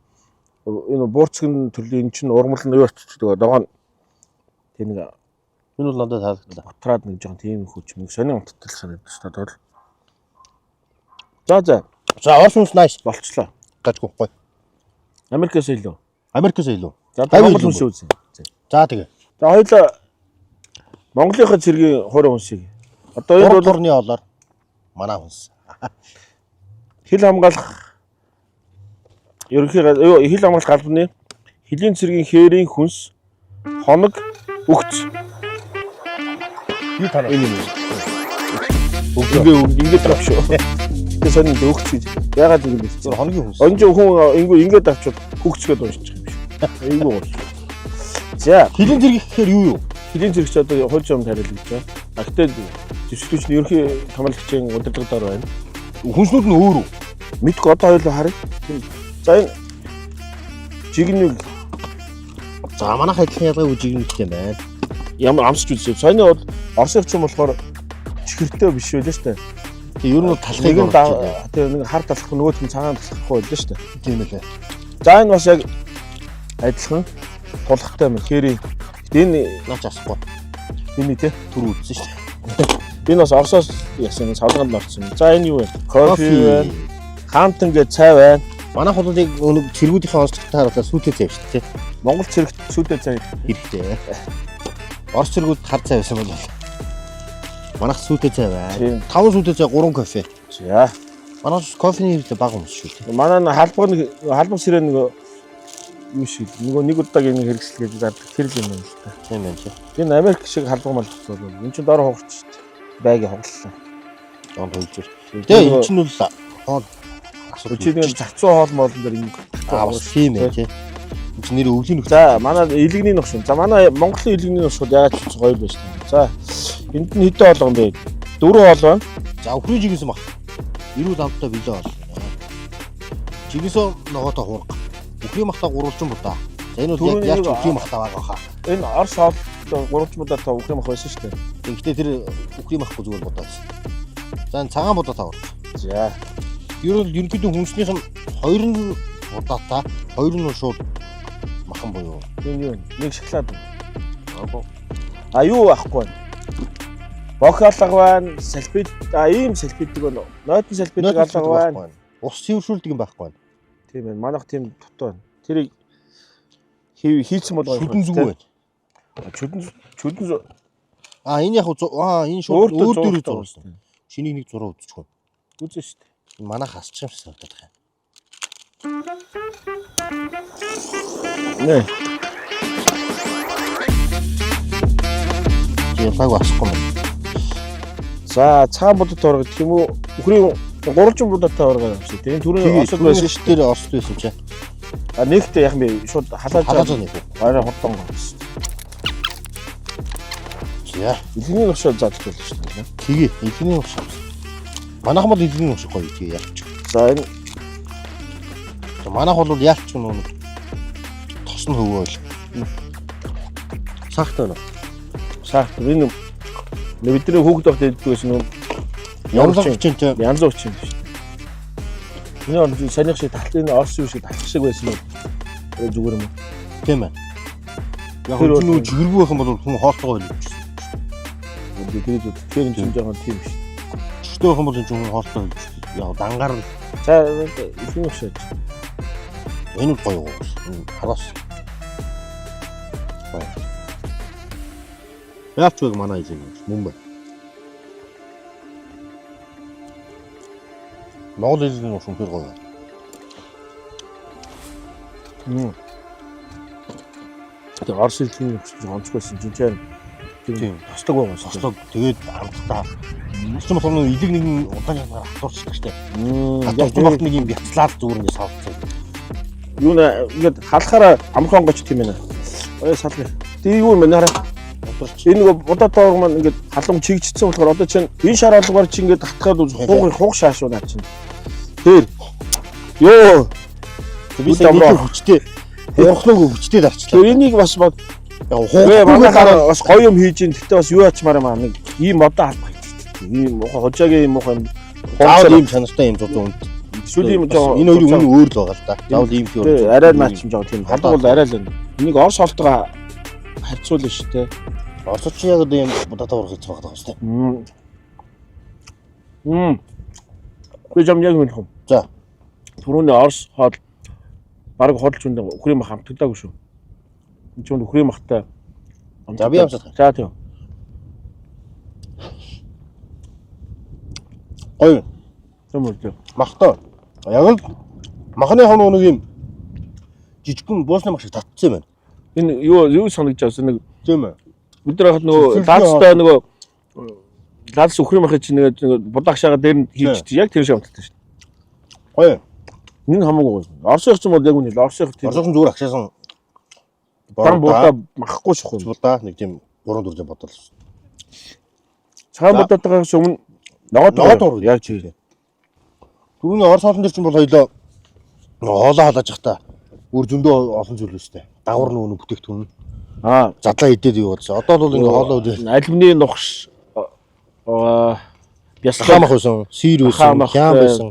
Speaker 1: энэ буурцгэн төрлийн энэ чинь урмал нь юу очиж байгаа. Ногоон тийм нэг
Speaker 2: Энэ бол надад таалагдлаа.
Speaker 1: бутраад нэг жоохон тийм хүч нэг сонин унттал санагдаж байна бол. За за
Speaker 2: За Орос хүнс nice.
Speaker 1: болчлоо.
Speaker 2: Гажгүй гоё.
Speaker 1: Америкаас илүү.
Speaker 2: Америкээс илүү.
Speaker 1: За одоо
Speaker 2: Тавь
Speaker 1: Монгол
Speaker 2: илүү
Speaker 1: хүнс үзье. За.
Speaker 2: За тэгээ.
Speaker 1: За хоёулаа Монголынхаа цэргийн хувь хүнсийг. Одоо энэ
Speaker 2: Гурав
Speaker 1: бол
Speaker 2: турны олоор манай хүнс.
Speaker 1: хил хамгаалах ерөнхий юу, хил хамгаалах албаны хөлийн цэргийн хээрийн хүнс хоног өгц.
Speaker 2: Юу танаа?
Speaker 1: Энэ юм. Ингээ ингээд авч шүү. Тэгээ сонин өгц гэж. Ягаад ингэ бэ?
Speaker 2: Зүгээр хоногийн хүнс.
Speaker 1: Он ч хүн ингээ ингээд авчвал хөгц гэдээ уншчих юм шүү. Айгүй гоо. За,
Speaker 2: Хилийн зэрэг гэхээр юу юу?
Speaker 1: хөлийн цэрэгч одоо хууль зүйн тариал гэж байна. А гэтээ зэвсгэлч нь ерөнхий хамгаалагчийн удирдлага дор байна.
Speaker 2: Хүнснүүд нь өөр үү?
Speaker 1: Мэдгүй одоо хоёулаа харъя. Тийм. За энэ жигнийг
Speaker 2: За манайх адилхан ялгаагүй жигнэлтэй юм байна.
Speaker 1: ямар амсч үзсэн. Саяны бол Оросын юм болохоор чихэртэй биш байлаа шүү дээ.
Speaker 2: Тэгээ ер нь бол талхыг
Speaker 1: Нэг нь
Speaker 2: оруулж
Speaker 1: тийм нэг хар талах нөгөөх нь цагаан талах байлаа шүү дээ.
Speaker 2: тийм ээ.
Speaker 1: За энэ бас яг адилхан тулхтай юм хээрийн. Гэтэ энэ
Speaker 2: Наач асахгүй.
Speaker 1: энэ тий.
Speaker 2: Түр үзсэн шүү дээ.
Speaker 1: Энэ бас Оросоос яасан савлаганд орсон. За энэ юу вэ? Кофе байна. Хаантан гэж цай байна.
Speaker 2: Манайх бол яг нэг цэргүүдийнхээ онцлогтой харуулаад сүйтэй цай шүү дээ.
Speaker 1: Монгол цэрэгт сүйтэй цай.
Speaker 2: Хэрэгтэй. Орос цэргүүд хар цай байсан бол манайх сүйтэй цай байна.
Speaker 1: Тийм.
Speaker 2: 5 сүйтэй цай 3 кофе.
Speaker 1: За.
Speaker 2: Манайх кофений хэрэгтэй бага хүмүүс шүү дээ.
Speaker 1: Манай нэг халбаг нэг халбаг сэрээ нэг юу шиг нөгөө нэг удаагийн нэг хэрэгсэл гэж зардаг тэр л юм байна л та.
Speaker 2: Тийм байна чи.
Speaker 1: Энэ Америк шиг халбаг малгах бол энэ чинь дор хугарч шүү дээ. Байг хугаллаа.
Speaker 2: Жоон тойлж. Тэгээ энэ чинь бол хоол асуудал.
Speaker 1: Чи нэг зарцуу хоол моолн дээр ингэ
Speaker 2: Аа бас тийм ээ тий. Энэ чинь нэр өвлийн нөхцөл.
Speaker 1: За манай илэгний ногш. За манай Монголын илэгний ногш бол яагаад ч гоё байж таа. За энд нь хэдэн хоол юм бэ? Дөрвөн хоол байна.
Speaker 2: За өхрийн жигээс мах. Эрүүл амттай билээ болно. Жигээс ногоотой хуурга. Өхрийн махта гурвалжин будаа. За энэ бол яг яаж үхрийн мах тавааг баха.
Speaker 1: Энэ Орос хоол гурван будаатай үхрийн мах байсан шүү дээ.
Speaker 2: Гэхдээ тэр үхрийн махгүй зүгээр будаа байсан. За энэ цагаан будаа тавар.
Speaker 1: За.
Speaker 2: Ер нь ерөнхийдөө хүнснийх нь хоёр нь будаатай, хоёр нь шууд махан буюу.
Speaker 1: Энэ юу? Нэг шоколад. А юу байхгүй байна? Бох алга байна, салфит, а ийм салфитдаг байна. Нойтон салфитдаг алга байна.
Speaker 2: Ус цэвэршүүлдэг юм байхгүй байна.
Speaker 1: Тийм ээ. Манайх тийм дутуу байна. Тэрийг хийцэн бол
Speaker 2: Шүдэн зүг байна.
Speaker 1: Чүдэн чүдэн зүг.
Speaker 2: А энэ яг аа энэ шууд өөр дээр зурсан. Шинийг нэг зураа үзчих үү.
Speaker 1: Үзэн шүү дээ.
Speaker 2: Энэ манайх хасчих юм шиг санагдаад байна.
Speaker 1: Нэ.
Speaker 2: Ялгааг асахгүй юм.
Speaker 1: За цагаан будаатай орго гэх юм уу? Үхрийн гурвалжин будаатай орго юм шиг. Тийм түрүүний Оросд байсан шүү
Speaker 2: дээ. Оросд байсан чи.
Speaker 1: А нэгтээ яг юм бэ? Шууд халааж
Speaker 2: халааж нэг.
Speaker 1: Арай хурдан гоос.
Speaker 2: За.
Speaker 1: Илгэний новшоо задлж болно шүү дээ.
Speaker 2: Тэгээ, илгэний новшоо. Манайхан бол илгэний новшоо гоё тэгээ ялч.
Speaker 1: За энэ
Speaker 2: манайх бол ялч нөө нэг тос нь хөвөөл. Сахт байна.
Speaker 1: Сахт энэ бидний хүүхэд байхдаа иддэг байсан нөө
Speaker 2: Янз хүчинтэй.
Speaker 1: Янз хүчин шүү дээ. Энэ бол санийх шиг талт энэ Орос юу шиг талх шиг байсан юм. Зүгээр юм уу?
Speaker 2: Тийм ээ. Яг нь нүү жигэргүй байх юм бол хүн хоолтойгоо хэлж.
Speaker 1: Тэгээд тэгэхээр энэ чинь жоохон тийм шүү.
Speaker 2: Жигтэй байх юм бол энэ хүн хоолтой хэлж. Яг дангаар л
Speaker 1: за илүү их шаж.
Speaker 2: Энэ бол гоё уу. Хараас. Гоё. Яач вэ манай юм мөн байна. Монгол хэлний нь үнэхээр гоё.
Speaker 1: Тэгээ Орос хэлний нөхцөл онцгой байсан чинь тийм тослог байгаа.
Speaker 2: Тослог тэгээд амттай. Орчин болохоор нэг илэг нэгэн удаан шатгаар хатуурчдаг штэ. Хатуурч багт нэг юм бяцлаад зүгээр ингэ савцсан.
Speaker 1: Юу нэ ингээд халахаараа амархан гоч тийм ээ. Ой сална. Тэгээ юу юм бэ хараа. Энэ нөгөө будаа тоог маань ингээд халуун чигжсэн болохоор одоо чинь энэ шар алгаар чи ингээд татхаад хуг хуг шаашуу наа чинь. Тэр. Йоо.
Speaker 2: Би сая хүчтэй. Хуухнаг хүчтэй дарчлаа.
Speaker 1: Тэр энийг бас бод
Speaker 2: Яг
Speaker 1: манайхаар бас гоё юм хийж ин гэхдээ бас юу ячмаар юм аа нэг ийм модоо халбах хийчих. Ийм муухай хожаагийн ийм муухай юм.
Speaker 2: Заавал ийм чанартай юм зузаан үнд.
Speaker 1: Эсвэл ийм жоо
Speaker 2: энэ хоёрын үн өөр л байгаа л да. Заавал ийм их
Speaker 1: өөр. Арай наач юм жоо тийм. Халдвар бол арай л байна. Энийг Орос холтойгоо харьцуулна шүү дээ.
Speaker 2: Оросч яг одоо ийм будаатай урах хийх байгаа юм шүү
Speaker 1: дээ. Би жам яг мэдэх юм.
Speaker 2: За.
Speaker 1: Түрүүний Орос хоол бараг худалч үндэ үхрийн мах амтагдаагүй шүү. Энд чинь үхрийн махтай.
Speaker 2: За би амсаад.
Speaker 1: За тийм.
Speaker 2: Гоё.
Speaker 1: Тийм үү.
Speaker 2: Махтай. Яг л махны хон нэг юм жижигхэн буусны мах шиг татцсан юм байна.
Speaker 1: Энэ юу юу санагдаж байна нэг
Speaker 2: Тийм ээ.
Speaker 1: Бид нар хахад нөгөө лаацтай нөгөө лац үхрийн махыг чинь нэг будаа хашаага дээр нь хийчихсэн. Яг тэр шиг амталтай шүү.
Speaker 2: Гоё.
Speaker 1: Энэ хамаагүй гоё. Оросынх ч юм бол яг үнэ. Оросынх
Speaker 2: тийм. Оросынх зүгээр агшаасан
Speaker 1: дан будаа махгүй шах юм.
Speaker 2: Будаа нэг тийм 3 4 зэ бодол.
Speaker 1: Цагаан будаатайгаас өмнө ногоо
Speaker 2: ногоо
Speaker 1: яг чигээр.
Speaker 2: Түрүүний Орос хоолн дээр чинь бол хоёлоо хоолоо халааж явахдаа өөр зөндөө олон зүйл өстэй. Дагвар нөгөө бүтээгдэхүүн.
Speaker 1: Аа,
Speaker 2: задлаа идээд юу болсон. Одоо бол ингээ хоолоо үдээ.
Speaker 1: Алюминий нухш
Speaker 2: бясалгал мах байсан, сир байсан, хяам байсан.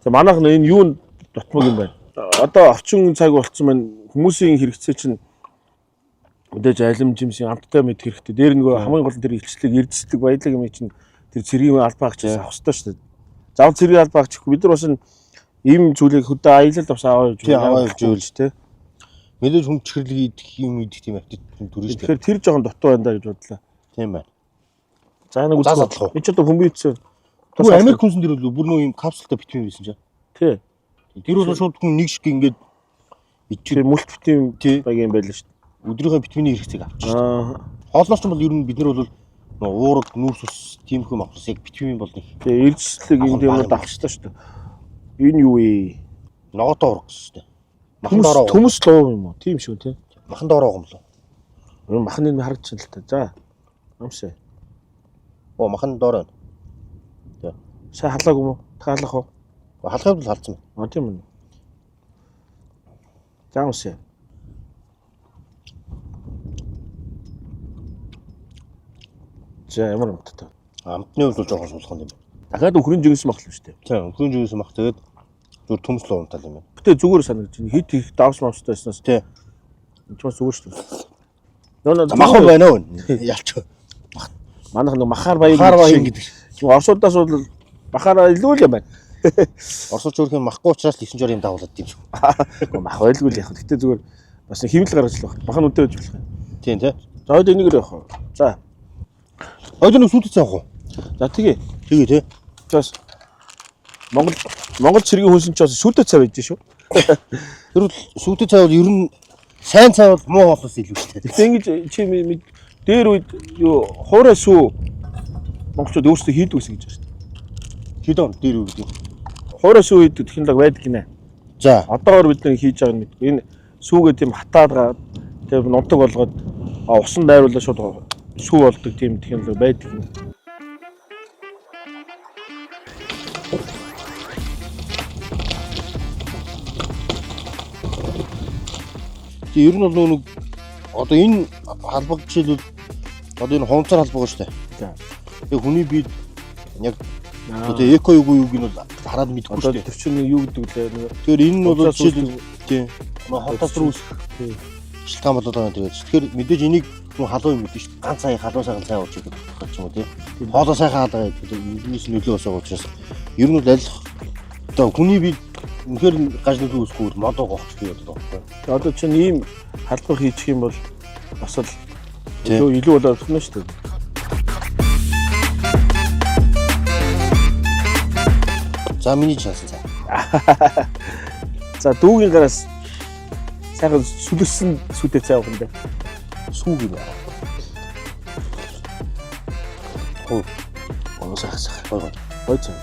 Speaker 1: Тэгээ манайх нь энэ юу дутмаг юм байна. Одоо орчин цаг болцсон байна. Хүмүүсийн хэрэгцээ чинь мэдээж алим жимсийн амттай мэд хэрэгтэй. Дээр нөгөө хамгийн гол нь тэр илчлэг, эрдэслэг, баялаг юм чинь тэр цэргийн албаа агч авах хэрэгтэй шүү дээ. Заавал цэргийн албаа агч гэхгүй бид нар бас ийм зүйлийг хөдөө аялал бас аваа явж
Speaker 2: аваа явж байвал тий. Мэдээж хүн чихэрлэг идэх юм идэх тийм аппетит төрнө шүү дээ.
Speaker 1: Тэгэхээр тэр жоохон дутуу байна да гэж бодлоо.
Speaker 2: Тийм байна.
Speaker 1: За нэг
Speaker 2: үзэх.
Speaker 1: Энд ч одоо хүмүүцсэн.
Speaker 2: Түр Америк хүнсэн дээр бол бүр нөө юм капсултай битмийн байсан чинь.
Speaker 1: Тий.
Speaker 2: Тэр бол шууд хүн нэг шиг ингээд
Speaker 1: ичээ мөлт битмийн баг юм байл шүү
Speaker 2: дээ. Өдрийнхөө битмийн хэрэгцээг авчих шүү дээ. Хоолноос ч бол ер нь бид нар бол уураг, нүүрс ус тийм хүм авах яг битмийн бол нэг.
Speaker 1: Тий, эрдэслэг энэ юмуд авчихлаа шүү дээ. Энэ юу вэ?
Speaker 2: Ногоотой ураг шүү дээ.
Speaker 1: Махан доороо. Төмөс луу юм уу? Тийм шүү тий.
Speaker 2: Махан доороо юм лу.
Speaker 1: Махан энэ харагдчихна л та. За. Амсаа.
Speaker 2: Оо махан доороо.
Speaker 1: Тий. Сайн халаагүй юм уу? Та халах уу?
Speaker 2: Халахыг бол халдсан
Speaker 1: байна. А тийм үү. За амсаа. За ямар амттай.
Speaker 2: Амтны хувьд бол жоохон сулхан юм.
Speaker 1: Дахиад үхрийн жигсэн мах л шүү дээ.
Speaker 2: Тийм, үхрийн жигсэн мах тэгээд зүгээр төмс л уунтал юм байна.
Speaker 1: Гэтэ зүгээр санагдаж байна. Хит их давс мавстай байснаас
Speaker 2: Тий.
Speaker 1: энэ ч бас зүгээр шүү дээ. Нөө
Speaker 2: Мах бол байна уу? Ялч.
Speaker 1: Манайх нэг махаар баян
Speaker 2: Махаар баян гэдэг.
Speaker 1: Орсуудаас бол махаар илүү л юм байна.
Speaker 2: Оросч өөрх юм махгүй учраас л 9 жор юм дагуулад юм шиг.
Speaker 1: Мах байлгүй л яг. Гэтэ зүгээр бас нэг хэмнэл гаргаж л байх. Мах нь үнэтэй байж болох юм.
Speaker 2: Тийм тий.
Speaker 1: За хоёул энэгээр явах уу? За.
Speaker 2: Хоёул нэг сүйтгэц авах уу?
Speaker 1: За тэгээ.
Speaker 2: Тэгээ тий.
Speaker 1: За бас Монгол Монгол цэргийн хүнсэн ч бас сүдэ цай байж шүү.
Speaker 2: Тэр бол сүйтгэц цай бол ер нь сайн цай бол муу хоолоос илүү шүү дээ.
Speaker 1: Гэтэ ингэж чи дээр үед юу хуурай сүү монголчууд өөрсдөө хийдэг байсан гэж байна шүү дээ.
Speaker 2: Хэд он дээр үү гэдэг.
Speaker 1: Хуурай сүү хийдэг технологи байдаг гинэ.
Speaker 2: За.
Speaker 1: Одоогор бид нэг хийж байгааг нь мэдгүй. Энэ сүүгээ тийм хатаад тийм нунтаг болгоод усан дайруулаад шууд сүү болдог тийм технологи байдаг гинэ.
Speaker 2: Тэг ер нь бол нэг одоо энэ халбаг жишээлбэл одоо энэ хунцар халбаг шүү дээ.
Speaker 1: За.
Speaker 2: Тэг хүний биед яг одоо эко юг юг нь бол хараад мэдэхгүй
Speaker 1: Одоо
Speaker 2: шүү дээ.
Speaker 1: тэр чинь юу гэдэг лээ нэг
Speaker 2: Тэгэхээр энэ нь бол
Speaker 1: Хувцас
Speaker 2: жишээлбэл тийм хотоос руу үүсэх
Speaker 1: Тийм.
Speaker 2: шилтгаан болоод байгаа юм тэгээд. Тэгэхээр мэдээж энийг хүн халуун юм мэдэн шүү дээ. Ганц сая халуун сайхан цай ууж идэг гэх юм уу тийм. Хоолоо сайхан хаалгаа гэдэг энэс нөлөө бас байгаа учраас ер нь бол аль одоо хүний биед үнэхээр гаж нөлөө үүсэхгүй бол модоо гоох гэж боддог байхгүй.
Speaker 1: Одоо чинь ийм халбаг хийчих юм бол бас л
Speaker 2: Тийм.
Speaker 1: илүү илүү болоод өгнө шүү дээ.
Speaker 2: За миний шансан цай.
Speaker 1: За дүүгийн гараас сайхан сүлэрсэн сүдэ цай уух юм байна.
Speaker 2: Сүүг юм аа. Хөө
Speaker 1: Оо сайхан сайхан.
Speaker 2: гой гой.
Speaker 1: Гой цай.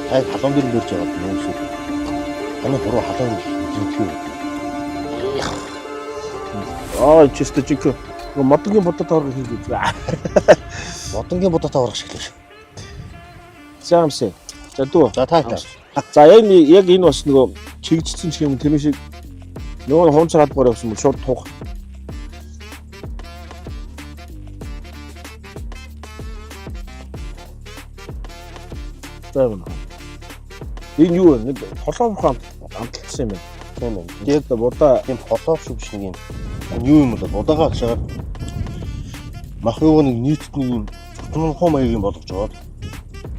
Speaker 2: Та халуун дээр мөрж байгаа юм шиг. Таны хуруу халуун зүтгэв юм.
Speaker 1: Аа чисто жинк модонгийн бодод орох хийж үзье.
Speaker 2: Модонгийн бодоо таврах шиг л шүү.
Speaker 1: За амсаа. За дүү.
Speaker 2: За та та.
Speaker 1: За яг яг энэ бас нөгөө чигжсэн ч юм тэр шиг нөгөө хуунцар хадгаар явсан бол шууд тух. За юм. Энэ юу вэ? Нэг холоомхон амталсан юм байна.
Speaker 2: Тийм ээ.
Speaker 1: Тэгээд будаа
Speaker 2: Тийм холоов шиг биш нэг юм. Энэ юу юм бол будаага агшаад мах юуг нэг нийтэд нэг юм цутманхуу маягийн болгож аваад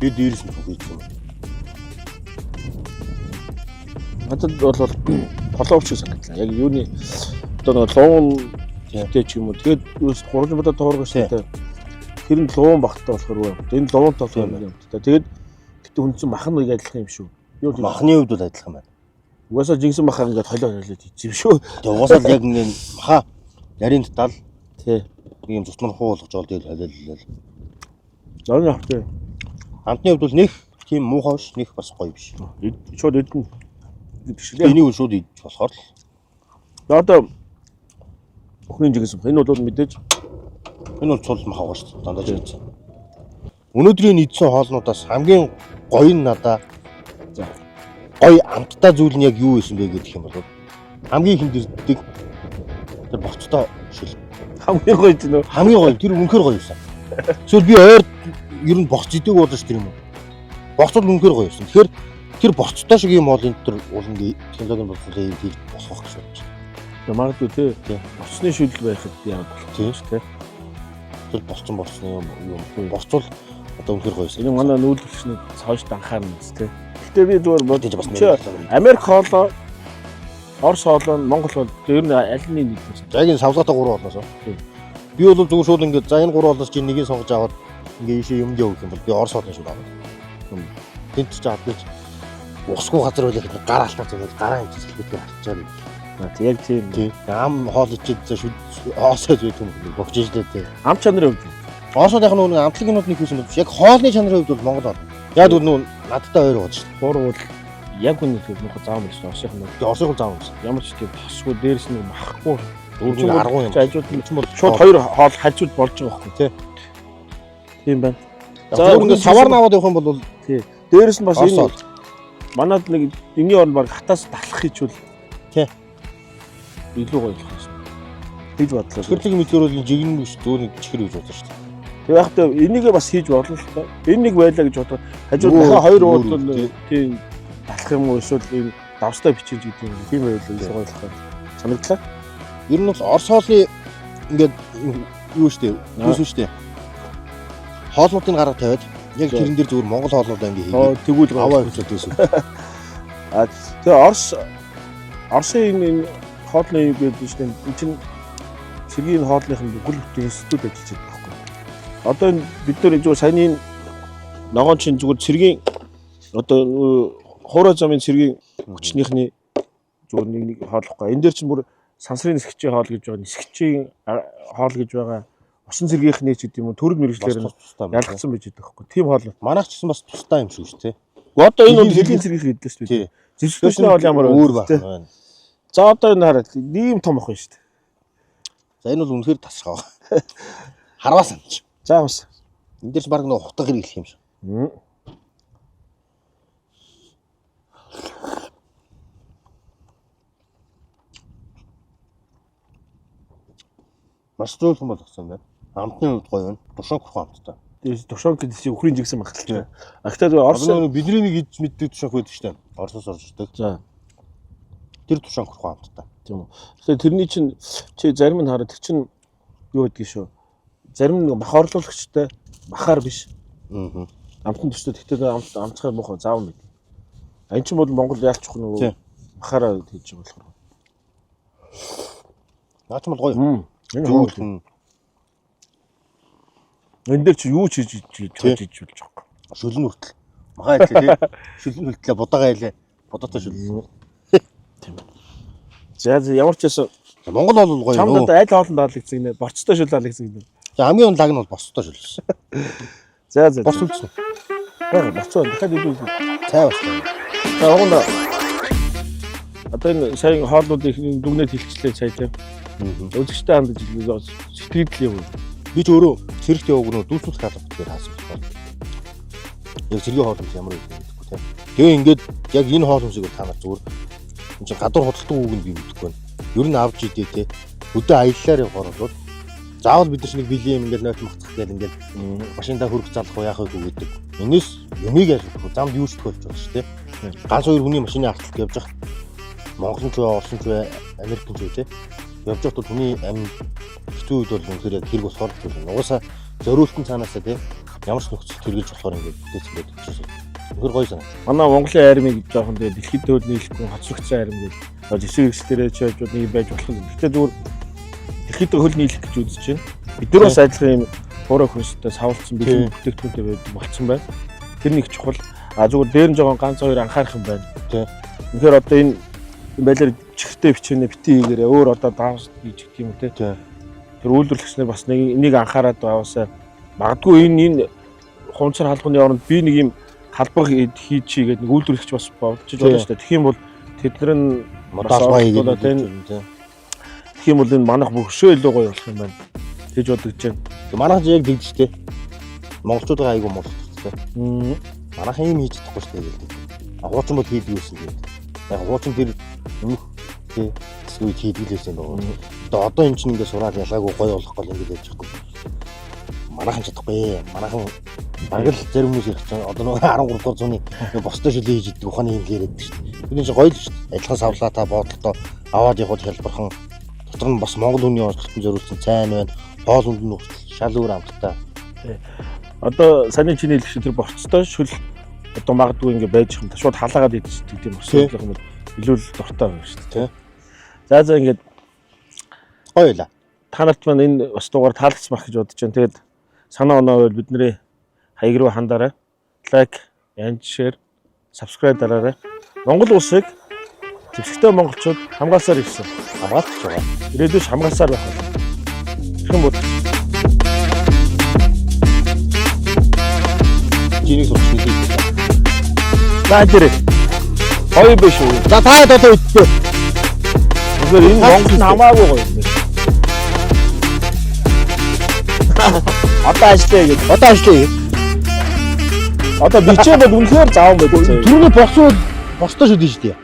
Speaker 2: тэгээд дээрээс нь түгэж юм.
Speaker 1: надад бол холоов шиг санагдлаа. Яг юуны одоо нөгөө луун гэдэг ч юм уу. Тэгээд юус гурван будаа тоорго шүү дээ. Тэр нь луун багтаа болохоор үү. Энэ луун толгой юм. Тэгээд гэтээ хүн чинь мах нь нэг адилхан юм шүү. Юу л
Speaker 2: Махны хувьд бол адилхан байна.
Speaker 1: Угаасаа жинсэн махаа ингээд холио холиод хийчих юм шүү.
Speaker 2: Тэгээд угаасаа л яг ингээд маха нарийн тал
Speaker 1: Тий.
Speaker 2: нэг юм цутманхуу болгож аваад тэгээд холиолол.
Speaker 1: Зөрн автай.
Speaker 2: Амтны хувьд бол нэг тийм муухай биш, нэг бас гоё биш.
Speaker 1: Шууд эдэн гэдэг шиг.
Speaker 2: Энийг нь шууд идчих болохоор л
Speaker 1: Одоо өхний жинсэн. Энэ бол мэдээж
Speaker 2: энэ бол цул мах байгаа шүү дээ. Дандаа жигсэн. Өнөөдрийн идсэн хоолнуудаас хамгийн гоё нь надаа
Speaker 1: за
Speaker 2: гоё амттай зүйл нь яг юу байсан бэ гэх юм бол хамгийн ихэнд ирдэг тэр боцтой шил.
Speaker 1: хамгийн гоё ч нөө.
Speaker 2: Хамгийн гоё тэр үнэхээр гоё байсан. Эсвэл би ойр ер нь борц идэг болж тэр юм уу? Борц бол үнэхээр гоё байсан. Тэгэхээр тэр борцтой шиг юм хоол энэ төр уулын технологийн боловсролын хийж болох гэж бодож байна.
Speaker 1: Магадгүй тий.
Speaker 2: Тий.
Speaker 1: Орчны шүдэл байхад яагаад болох
Speaker 2: Тийм.
Speaker 1: тий.
Speaker 2: Тэр борцон борцны юм юм. Борц бол одоо үнэхээр гоё байсан.
Speaker 1: Энэ манай нүүлгчний цааш данхаар нь тий. Гэтэ би зүгээр
Speaker 2: Тэгж бас
Speaker 1: чи Америк хоолоо Орос хоолоо Монгол хоол ер нь аль нь нэг юм.
Speaker 2: За яг энэ савлгаатай гурван хоолноос.
Speaker 1: Тийм.
Speaker 2: Би бол зүгээр шууд ингээд за энэ гурван хоолноос чи нэгийг сонгож аваад ингээд ийшээ юм яв гэх юм бол би Орос хоолны шууд аваад. Тэнд ч авдаж усгүй газар байлаа гэхэд гар алтаа зүгээр гараа юм салбитыг харчаад.
Speaker 1: Аа яг тийм.
Speaker 2: Тийм. Ам хоол ичээд за шүд оосоо зүйл юм богж ижлээ тий.
Speaker 1: Ам чанарын хувьд
Speaker 2: Оросод яг нөгөө амтлагын нууд нэг хийсэн биш. Яг хоолны чанарын хувьд бол Монгол хоол. Яг нөгөө надтай ойр байгаа шүү дээ.
Speaker 1: гурав бол яг үнэ хэлэх нөхө заам байсан Оросынх нь
Speaker 2: Тэгээ Оросыг бол заам байсан.
Speaker 1: ямар ч тийм тосгүй дээрс нь махгүй
Speaker 2: Өөр нэг аргу юм.
Speaker 1: Хажууд нь
Speaker 2: Чинь бол
Speaker 1: шууд хоёр хоол хажууд болж байгаа байхгүй
Speaker 2: Тий.
Speaker 1: Тийм байна.
Speaker 2: За ингээд савар наваад явах юм бол
Speaker 1: Дээрс нь бас
Speaker 2: Орос
Speaker 1: энэ
Speaker 2: хоол.
Speaker 1: манад нэг энгийн орн баг хатаас талах хийчвэл
Speaker 2: Тий.
Speaker 1: илүү гоё болох юм. Хийж бодлоо.
Speaker 2: Чихэрлэг мэдгээр бол энэ жигнэ биш зүгээр нэг чихэр гэж бодсон шүү дээ.
Speaker 1: Тэг яг та энийгээ бас хийж болно л та. Энэ нэг байлаа гэж бодоход хажууд
Speaker 2: Өөр-
Speaker 1: дахиад хоёр
Speaker 2: өөр
Speaker 1: уул бол
Speaker 2: тий.
Speaker 1: тийм талах юм уу эсвэл энэ давстай бичиж гэдэг юм. Тийм байвал илүү гоё болох санагдлаа.
Speaker 2: Ер нь бол Орос хоолны ингээд юу шүү дээ. Түүс шүү дээ. Хоолнуудыг гарга тавиад яг
Speaker 1: За.
Speaker 2: тэрэн дээр зүгээр Монгол хоолнуудаа ингээд
Speaker 1: Аа
Speaker 2: хийгээд
Speaker 1: тэгвэл гоё.
Speaker 2: аваа явуулаад байсан.
Speaker 1: А тэгээ Оросын энэ хоолны юу гэдэг чинь энэ чинь цэргийн хоолных нь бүхэл бүтэн институт ажиллаж байдаг байхгүй. Одоо энэ бид нар зүгээр саяны энэ ногоон чинь зүгээр цэргийн одоо нөгөө хуурай замын цэргийн хүчнийхний зүгээр нэг нэг хооллохгүй. Энэ дээр чинь бүр сансрын нисгчийн хоол гэж байгаа, нисгчийн хоол гэж байгаа. Усан цэргийнхний ч гэдэг юм уу төрөл мэргэжлээр нь
Speaker 2: Бас тус тустай юм байна.
Speaker 1: ялгцсан байж байгаа байхгүй. Тийм хоол.
Speaker 2: Манайх ч гэсэн бас тустай юм шиг шүү дээ.
Speaker 1: Одоо энэ бол
Speaker 2: Хилийн
Speaker 1: хилийн цэргийнх гэдэг шүү
Speaker 2: Тий.
Speaker 1: дээ. Зэвсгчний хоол ямар
Speaker 2: өөр
Speaker 1: тий.
Speaker 2: байна.
Speaker 1: За одоо энэ хараад ийм том ах байна шүү дээ.
Speaker 2: За энэ бол үнэхээр тасгаа. Харваасан ч.
Speaker 1: За бас.
Speaker 2: Энэ дээр ч баг нэг хутга хэрэглэх юм шиг. Маш зөөлхөн болгосон юм байна. Амтны хувьд гоё байна. Тушаан хөрхөн амттай.
Speaker 1: Тэгээд тушаан гэдэг чинь үхрийн жигсэн баг л та. А гэхдээ зүгээр Орос
Speaker 2: Одоо нэг бидний нэг идж мэддэг тушаан байдаг шүү дээ. Оросоос орж ирдэг.
Speaker 1: За
Speaker 2: Тэр тушаан хөрхөн амттай.
Speaker 1: тийм үү. Тэгэхээр тэрний чинь чи зарим нь хараа тэр чинь юу гэдгийг шүү. Зарим нэг мах орлуулагчтай махаар биш.
Speaker 2: Аа.
Speaker 1: Амтан төстэй тэгтээ амт амцахаар муухай заав мэд. А эн чинь бол Монгол ялчих нөгөө
Speaker 2: Тий.
Speaker 1: махаараа хийж байгаа болохоор.
Speaker 2: Наа ч бол гоё.
Speaker 1: Энэ хоол.
Speaker 2: Зөөлхөн
Speaker 1: Энэ дээр чи юу ч хийж хийж
Speaker 2: Тий.
Speaker 1: хийж болж байгаа юм.
Speaker 2: шүлэн хүртэл. Махаа идлээ тий. Шүлэн хүртлээ будаага илээ. Будаатай шүлэн.
Speaker 1: За за ямар ч байсан
Speaker 2: За, Монгол бол гоё
Speaker 1: чамд
Speaker 2: нөө.
Speaker 1: одоо аль хоолнд таалагдсан гинэ? Борцтой шүл таалагдсан гинэ.
Speaker 2: За хамгийн лаг нь бол бостой шүлсэн.
Speaker 1: За за.
Speaker 2: Бос үлдсэн.
Speaker 1: Бага боцоо дахиад илүү.
Speaker 2: Цай бас. гоё.
Speaker 1: За угна. Одоо энэ сайн хоолнуудыг дүгнэлт хэлчихлээ сая тийм. Үзэгчтэй хандаж сэтгэл юм.
Speaker 2: Би ч өөрөө цэрэгт яваагүй нөө дүүцүүлэх алга битгээр хаасан болохоор. Яг цэргийн хоол хүнс ямар юм мэдэхгүй тийм. Тэгээ ингээд яг энэ хоол хүнсийг бол та нар зүгээр энэ чинь гадуур худалдан үг нь би мэдэхгүй байна. Ер нь авч идээ те. Өдөө аяллаар явахаар бол заавал бид нар ч нэг бэлэн юм ингээд нойтон махцах гээл ингээд машиндаа хөрөх залах уу яах вэ гэдэг. Энэс юмыг яаж вэ? Замд юу ч тохиолж болно шүү дээ. Ганц хоёр хүний машины арталт явж байхад Монголын ч бай, Оросын ч бай, Америкийн ч бай те. Явж байхад бол хүний амь хэцүү үед бол үнэхээр яг хэрэг болохоор л зүйл. Угаасаа зориултын цаанаасаа те ямар ч нөхцөлд хэрэгжилж болохоор ингээд бүтээсэн байдаг учраас үнэхээр гоё санагд.
Speaker 1: Манай Монголын армийг жоохон тэгээ дэлхийд төл нийлэхгүй хоцрогдсон арми гэж зэвсэг хэсгэрээ ч яаж нэг байж болох юм. Гэтэ зүгээр дэлхийд хөл нийлэх гэж үзэж байна. Бид нар бас адилхан юм хуурай хөрстэй савлцсан бэлэн бүтээгдэхүүнтэй байдаг болцсон байна. Тэр нэг чухал. А зүгээр дээр нь жоохон ганц хоёр анхаарах юм байна.
Speaker 2: Тий.
Speaker 1: Үнэхээр одоо энэ энэ байдлаар чихтэй бичэнэ бити хийгээрээ өөр одоо даавс хийж гэх юм уу те.
Speaker 2: Тий.
Speaker 1: Тэр үйлдвэрлэгчнэр бас нэг энийг анхаарад байваасаа магадгүй энэ энэ хунцар халбаны оронд би нэг юм халбаг хийж чи гэдэг нэг үйлдвэрлэгч бас болж
Speaker 2: Тий.
Speaker 1: болно шүү дээ. Тэгэх юм бол тэд нар нь
Speaker 2: Модал гоё
Speaker 1: оролдуулаад
Speaker 2: гэдэг тийм.
Speaker 1: тэгэх юм бол энэ манайх мөршөө илүү гоё болох юм байна. Тэгж бодож байна.
Speaker 2: Манайх ч яг тэгдэж штэ. Монголчуудын айгу муулдаг. Манайхан юм хийж чадахгүй штэ гэдэг. А хуучин бол хийдэг байсан гэдэг. Яг хуучин тэр өмнөх тий хэсэг үед хийдэг л байсан юм байна. Одоо энэ чинь ингээд сураад ялгаагүй гоё болох гол ингээд явж байхгүй. Манайхан чадахгүй. Манайхан бараг л зарим хүмүүс ярих чинь одоо нөгөө 13 дугаар зууны нөгөө бостой шүлээ хийж идэг ухааны юм яриад шүү дээ. Тэр чинь гоё л шүү дээ. Адилхан савлаатай боолтоо аваад явхад хялбархан дотор нь бас монгол хүний онцлогтой зориулсан цайн байна. Хоол хүнд нь хүртэл шал өөр амттай.
Speaker 1: Одоо саний чиний хэлэх шиг тэр борцтой шүл одоо магадгүй ингэ байж юм. Шууд халаагаад идчихдэг тийм
Speaker 2: Тий.
Speaker 1: борцтой юм бол илүү л дуртай байна шүү
Speaker 2: Тий.
Speaker 1: дээ. За за ингээд
Speaker 2: Гоё байла.
Speaker 1: та нарт маань энэ бас дугаар таалагдсан байх гэж бодож байна. Тэгээд санаа оноо байвал бидний хаяг руу хандаарай. Лайк, and share, subscribe дараарай. Монгол улсыг зэвсэгтэй монголчууд хамгаалсаар ирсэн.
Speaker 2: Хамгаалж байгаа.
Speaker 1: Ирээдүйд ч хамгаалсаар байх болно. Хэрхэн бод
Speaker 2: Чинийг сурч хэлээ.
Speaker 1: За дээрээ. Гоё биш үү?
Speaker 2: За та хэд одоо идтээ.
Speaker 1: Тэгэхээр энэ Монгол нь хамаагүй гоё юм байна. Одоо ажиллая гэж.
Speaker 2: Одоо ажиллая.
Speaker 1: Одоо бичээ бол үнэхээр зааван байдаг.
Speaker 2: Түрүүний босуу бостой шүү дээ.